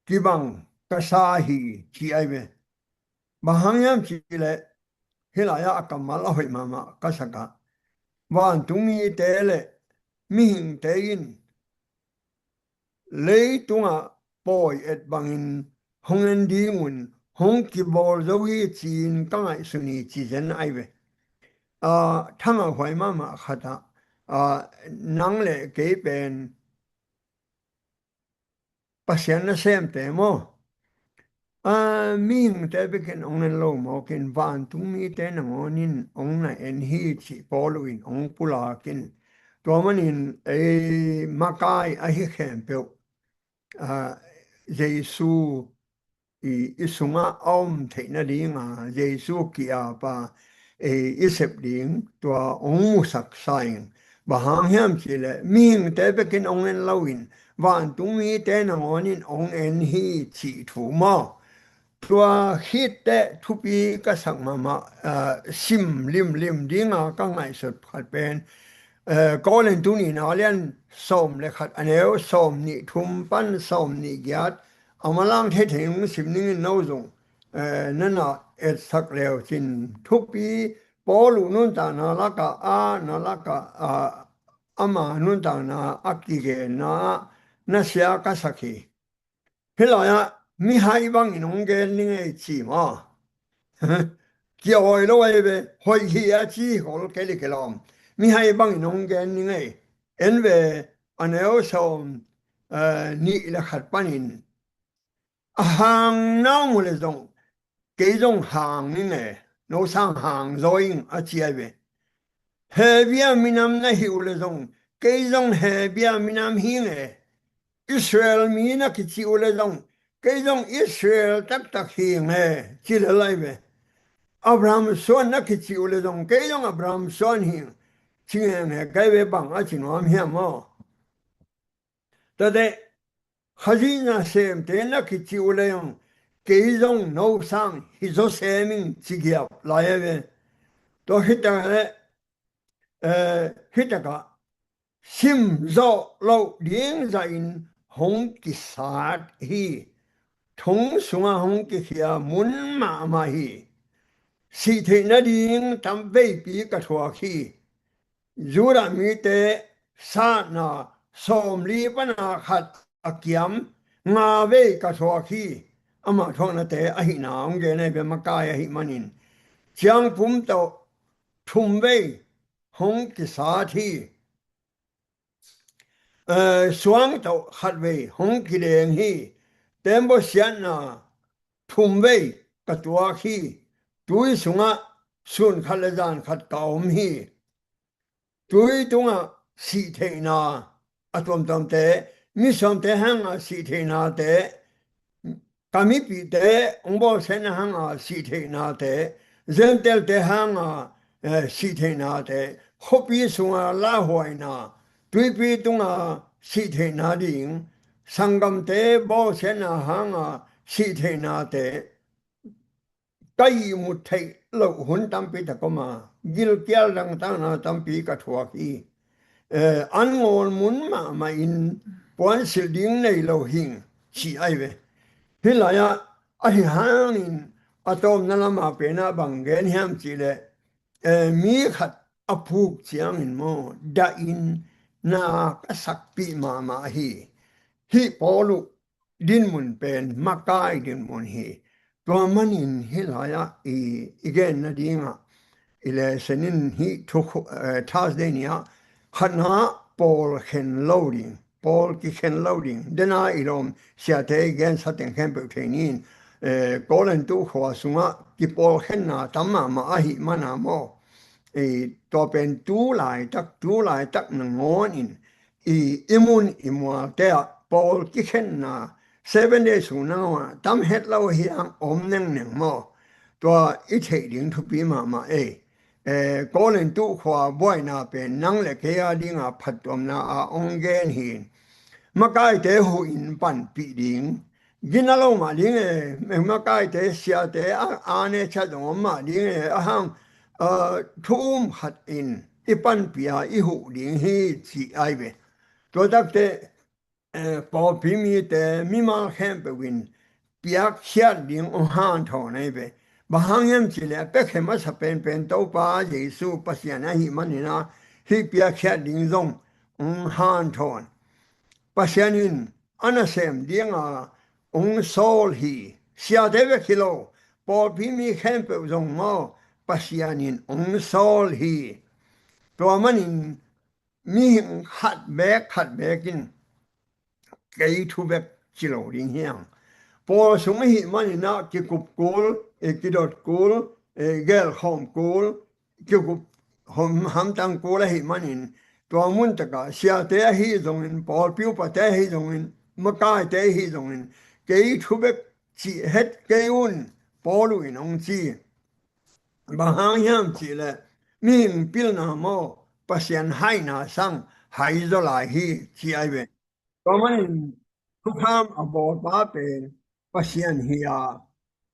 kibang ka sa hi ci ai ve. Bang hang hiam cih leh hih lai-ah a kammal a hoih mahmah ka sak a, vantung mite le mihingte in leitungah pawi et bangin hong en ding un hong kibawl zo hi ci-in ka ngaihsun hi ci zen ai ve. Aa, thangah huai mahmah khatah, aa, nang le kei pen Pasian nasemte maw? Aa, mihingte bekin hong en lo mawkin vantung mite nangawnin hong na en hi cih Paul uh in hong pulakin, tua manin ei makai ahi khempeuh, aa, Jesu i, i sungah a om theih nadinga Jesu ki-ap a, ei, i sep ding tua hong musak sa ing. Bang hang hiam cih leh mihingte bekin hong en loin vantung mite nangawnin hong en hi cih thu maw? Tua khit teh thupi ka sak mahmah, aa, sim limlim dinga ka ngaihsut khat pen, aa, Korintu nihna lian sawm le khat a neu sawm nih thum pan sawm nih giat, a manlang theithei hong sim ningin no zong, aa, na na etsak leu cin thupi Paul uh nuntakna lakah, a na lakah, aa, ama nuntakna a kigenna ah na sia ka sak hi. Hih lai-ah mihai bangin hong gen ning ei ci maw? Kia awi lo ei ve, hoih hi a ci khol kei le kilawm. Mihai bangin hong gen ning ei. En ve, a neu sawm, eh, nih le khat panin, a hang na om uh le zong kei zong hang ning e, no sang hang zaw ing a ci ai ve. Hebia minam na hih uh le zong kei zong Hebia minam hi ing e. Israel mi na kici uh le zong kei zong Israel taktak hi ing e, ci lel ai ve. Abraham suan na kicih uh le zong, kei zong Abraham suan hi, ci ngenge kai ve, bang a ci nuam hiam maw? Tate, Khazih nasemte na kicih uh le zong, kei zong no sang hi zaw sem ing ci giap lai a ve. Tua hi ta le, eh, hi takah sim zawh loh ding zahin hong kisat hi. Thong sungah hong kikhia mun mahmah hi. Sih theih nading tam veipi ka thuak hi. Judah mite satna sawmli pana khat a kiam nga vei ka thuak hi. Amah thuaknate ahihna hong gen ahi ve, makai ahih manin. Ciangpum tawh thum vei hong kisat hi. Eh, suang tawh khat vei hong kideng hi. Tembaw siatna thum vei ka tuak hi. Tui sungah sun khat le zan khat ka om hi. Tui tungah sih theihna a tuamtuamte, misuamte hanga sih theihnate, ka mipihte hong bawlsiatna hanga sih theihnate, Gentile-te hanga, eh, sih theihnate, khuapi sunga lauhuaina, tuipi tunga sih theihna ding, sanggamte bawlsiatna hanga sih theihnate, ka ihmut theih loh hun tampi tak om a, gilkial dangtakna tampi ka thuak hi. Eh, an ngawl mun mahmah in puansilh ding nei lo hing, ci ahi ve. Hih lai-ah ahi hangin a tawpna lamah penah bang gen hiam cihleh, eh, mi khat a puk ciangin maw, dahin na ka sakpih mahmah hi. Hih Paul uh dinmun pen makai dinmun hi. Tua manin hih lai-ah i, i gen nadingah i lesson in hih thu, eh, Thursday ni-ah khatna pawl khen lo ding, pawl kikhen lo ding. Dena i lawm siate i gensa teng khempeuh thei ni in, eh, Korintu khua sungah kipawlkhenna tam mahmah ahih mana maw. Eh, tua pen tu laitak, tu laitak nangawn in i, i mun i mualte ah pawl kikhenna Seven Day sung nangawn ah tam het lo hi ang om nengneng maw? Tua i theih ding thupi mahmah ei. Eh, Korintu khua buaina pen nang le kei a dinga phattuamna a ong gen hi. Makaite huhin panpih ding. Gina lo mah ding e, makaite siate a, a ne chat zong om mah ding e, a hang, ah, thu um khat in i panpih a i huh ding hi ci ai ve. Tua takte, eh, pawlpi mite, mimal khempeuh in piakkhiat ding ong hanthawn ai ve. Bang hang hiam cihleh a piakkhiat masa penpen Topa Jesu Pasian ahih manin a, hih piakkhiat ding zong ong hanthawn. Pasian in a nasem dinga ong sawl hi. Siate bek hi lo, pawlpi mi khempeuh zong maw, Pasian in ong sawl hi. Tua manin mihing khat bek khat bek in kei thu bek ci lo ding hi ang. Pawl sung ahih manin a kikup kul, eh, kidot kul, eh, gelkhawm kul, kikup hom hamtang kul ahih manin, tua mun takah siate ahi zongin, pawlpi upate ahi zongin, makaite ahi zongin, kei thu bek cih het kei un, Paul uh in ong ci. Bang hang hiam cihleh mihing pilna maw, Pasian haina sang hai zaw lai hi ci ai ve. Tua manin thukham a bawlpa pen Pasian hi a,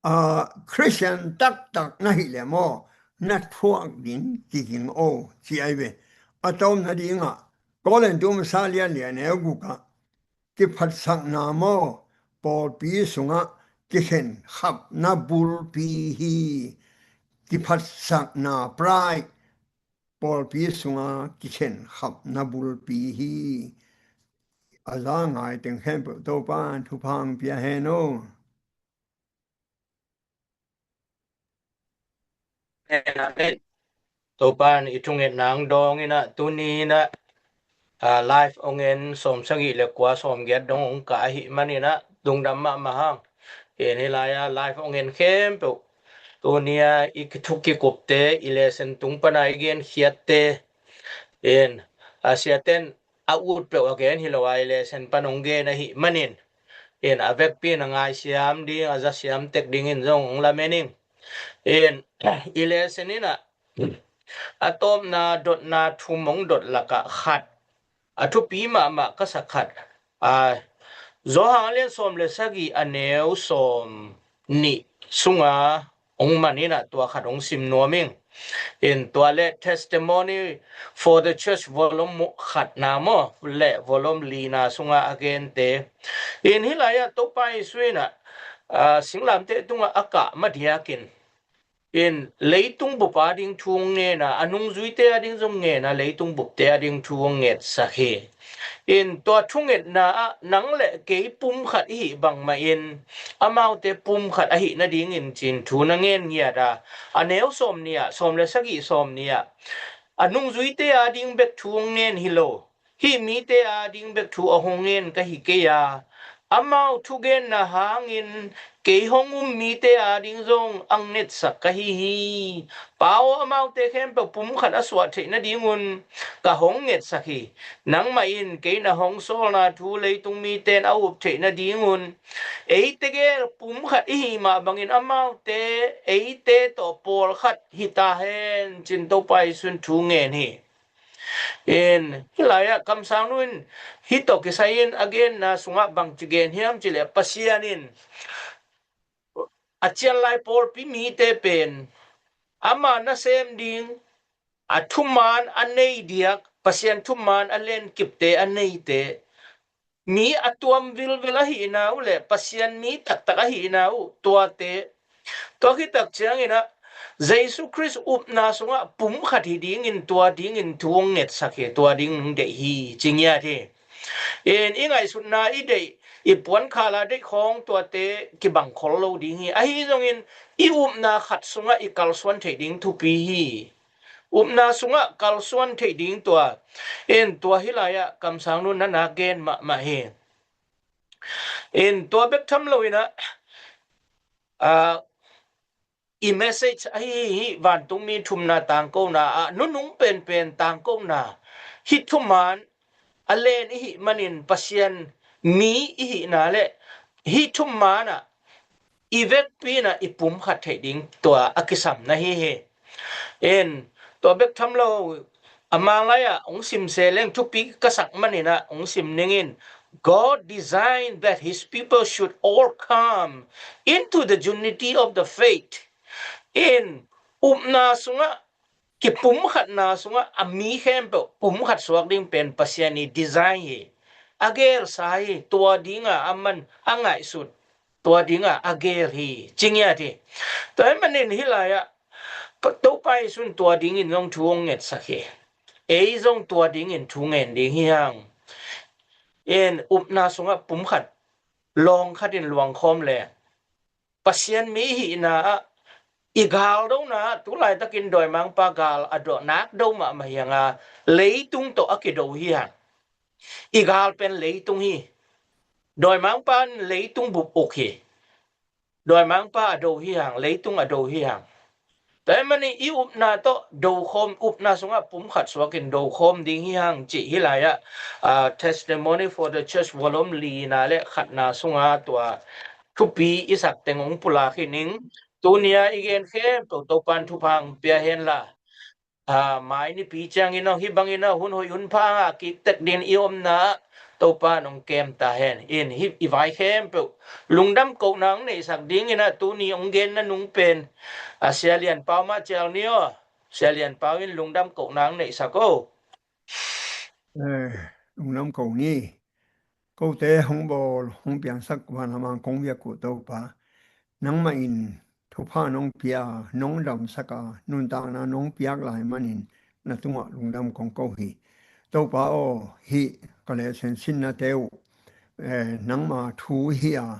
a, Khristian taktak na hih leh maw, na thuak ding kiging o ci ai ve. A tawpna dingah Korintu masa lianlian neu gukah kiphatsakna maw, pawlpi sungah kikhen khapna bulpi hi. Kiphatsakna, pride, pawlpi sunga kikhen khapna bulpi hi. A za ngai teng khempeuh Topa'n thupha pia hen o. Amen, amen. Topa'n i thungetna ang dawng inah, tuni inah, ah, live ong en sawmsagih le kua, sawmgiat dong ong kah ahih man inah, lungdam mahmah hang. In hih lai-a live ong en khempeuh, tuni-a i thu kikupte, i lesson tung pana i genkhiatte, in a siaten a ut peuh a gen hi lo a, i lesson pan ong gen ahih manin, in a vekpi in a ngaisiam ding, a zasiam tek dingin zong ong lamen ing. In, i lesson in ah, a tawpna dotna thum hong dot lakah khat, a thupi mahmah ka sak khat, a, Johan a lian sawm le sagih, a neu sawm nih sunga hong man in ah, tua khat hong sim nuam ing. In, tua le Testimony for the Church volume khatna maw, le volume lina sunga a gente. In, hih lai-ah Topa Jesu in ah, a, singlamteh tungah a kah madiakin, in, leitung bup a ding thu hong ngen a, a nungzuite a ding zong ngen a, leitung bupte a ding thu hong ngetsak hi. In, tua thungetna ah nang le kei pum khat i hih bangmah in, amaute pum khat ahih nadingin ci-in thu na ngen ngiat a, a neu sawm nih ah, sawm le sagih, sawm nih ah, a nungzuite a ding bek thu hong ngen hi lo, hih mite a ding bek thu a hong ngen ka hi kei a, amau thugenna hangin kei hong um mite a ding zong a ngetsak ka hi hi. Pa aw, amaute khempeuh pum khat a suah theih nadingun ka hong ngetsak hi. Nangmah in kei na hong sawlna thu leitung mite in a up theih nadingun, eite gel pum khat i hih mah bangin amaute eite tawh pawlkhat hi ta hen, ci-in Topa Jesu in thu ngen hi. In, hih lai-ah kamsangnu in hih tawh kisai-in a genna sungah bangci gen hiam cih leh, Pasian in a cianlai pawlpi mite pen ama nasem ding, a thuman a nei diak, Pasian thuman a lenkipte a neite, mi a tuam vilvel ahihna uh le Pasian mi taktak ahihna uh, tuate, tua khit tak ciangin ah Jesu Khrist upna sungah pum khat hi dingin, tua dingin thu hong ngetsak hi, tua ding hong deih hi, ci ngiat hi. In, i ngaihsutna, i deih, i puankhal a deih khawng tuate kibang khol lo ding hi. Ahi zongin i upna khat sungah i kalsuan theih ding thupi hi. Upna sungah kalsuan theih ding tua. In, tua hih lai-ah kamsangnu na na gen mahmah hi. In, tua bek tham lo in ah, a, i message ahi hih vantungmi thumna tangkona ah, nunung penpen tangkona, hih thuman a len i hih manin Pasian mi i hihna le hih thuman ah i vekpi in ah i pum khat theih ding tua a kisam na hi hi. In, tua bek tham lo, a mang lai-ah hong sim se leng, thupi ka sak manin ah hong sim ning in, God designed that his people should all come into the unity of the faith. In, upna sungah, kipum khatna sungah a mi khempeuh pum khat suak ding pen Pasian i design hi. A gelsa hi, tua dinga a man a ngaihsut, tua dinga a gel hi, ci ngiat hi. Tua ahih manin hih lai-ah, Pa, Topa Jesu in tua dingin zong thu hong ngetsak hi. Ei zong tua dingin thu ngen ding hi hang. In, upna sungah pum khat, lawng khat in luangkhawm le Pasian mi hihna ah, i galdona ah, tu laitakin dawimangpa gal a dawh nak do mahmah hi hang a, leitung tawh a kido hi hang. I gal pen leitung hi. Dawimangpa in leitung bup uk hi. Dawimangpa a do hi hang, leitung a do hi hang. Tua ahih manin i upna tawh dokhawm, upna sungah pum khat suakin dokhawm ding hi hang cih hih lai-ah, ah, Testimony for the Church volume lina le khatna sunga tua thupi i sak teng hong pulak hi ning. Tuni-a i gen khempeuh Topa'n thupha hong pia hen la. Ah, mai nipi ciangin aw, hih bangin aw, hun hoih hun pha a kiktek dingin i omna ah Topa'n hong kem ta hen. In, hih i vai khempeuh lungdam kohna hong neihsak dingin ah tuni hong genna nung pen, ah, Sia Lian Pau mah cial ni aw. Sia Lian Pau in lungdam kohna hong neihsak o. Eh, lungdam ko ni. Kote hong bawl, hong piangsak vanlam a kong biak uh Topa, nangmah in thupha nong pia, nong damsak a, nuntakna nong piak lai manin na tungah lungdam kong ko hi. Topa aw, hih ka lesson sinnate uh, eh, nangma thu hi a,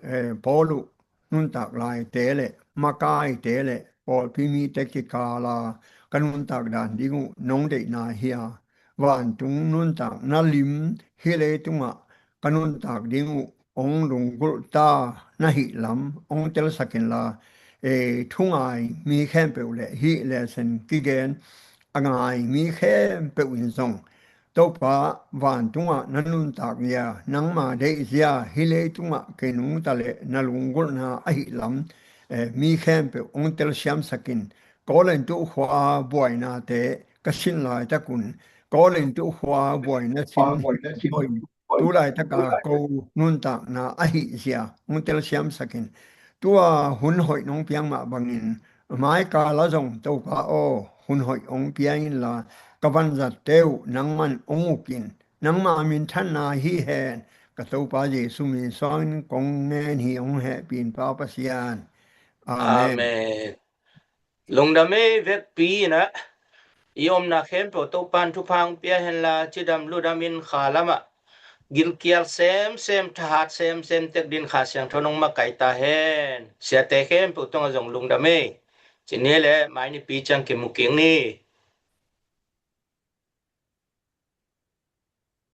eh, Paul uh nuntak laite le makaite le pawlpi mite kikala ka nuntak dan ding uh nong deihna hi a, vantung nuntakna lim hih leitungah ka nuntak ding uh hong lunggulh ta na hih lam hong telsak inla, e, thungai mi khempeuh le hih lesson kigen a ngai mi khempeuh in zong Topa, vantungah na nuntak zia, nangma deih zia, hih leitungah kei nungta le na lunggulhna ahih lam eh, mi khempeuh hong telsiamsak in. Korintu khua buainate ka sin laitakun, Korintu khua buaina sin hoih tu laitaka ko nuntakna ahih zia hong telsiamsak in. Tua hun hoih nong piak mah bangin, mai kala zong Topa aw, hun hoih hong pia inla, ka vanzatte uh nangman hong uk in. Nangma minthanna hi hen, ka Topa Jesu min suangin kong ngen hi, hong hehpih in Pa Pasian. Amen. Amen. Lungdam ei. Vekpi inah i omna khempeuh Topan thupha hong pia henla, cidam ludam in kha lamah gilkial semsem, thahat semsem tek din Kha Siangtho nong makaih ta hen. Siate khempeuh tungah zong lungdam ei. Cini le mai nipi ciang kimu kik ni.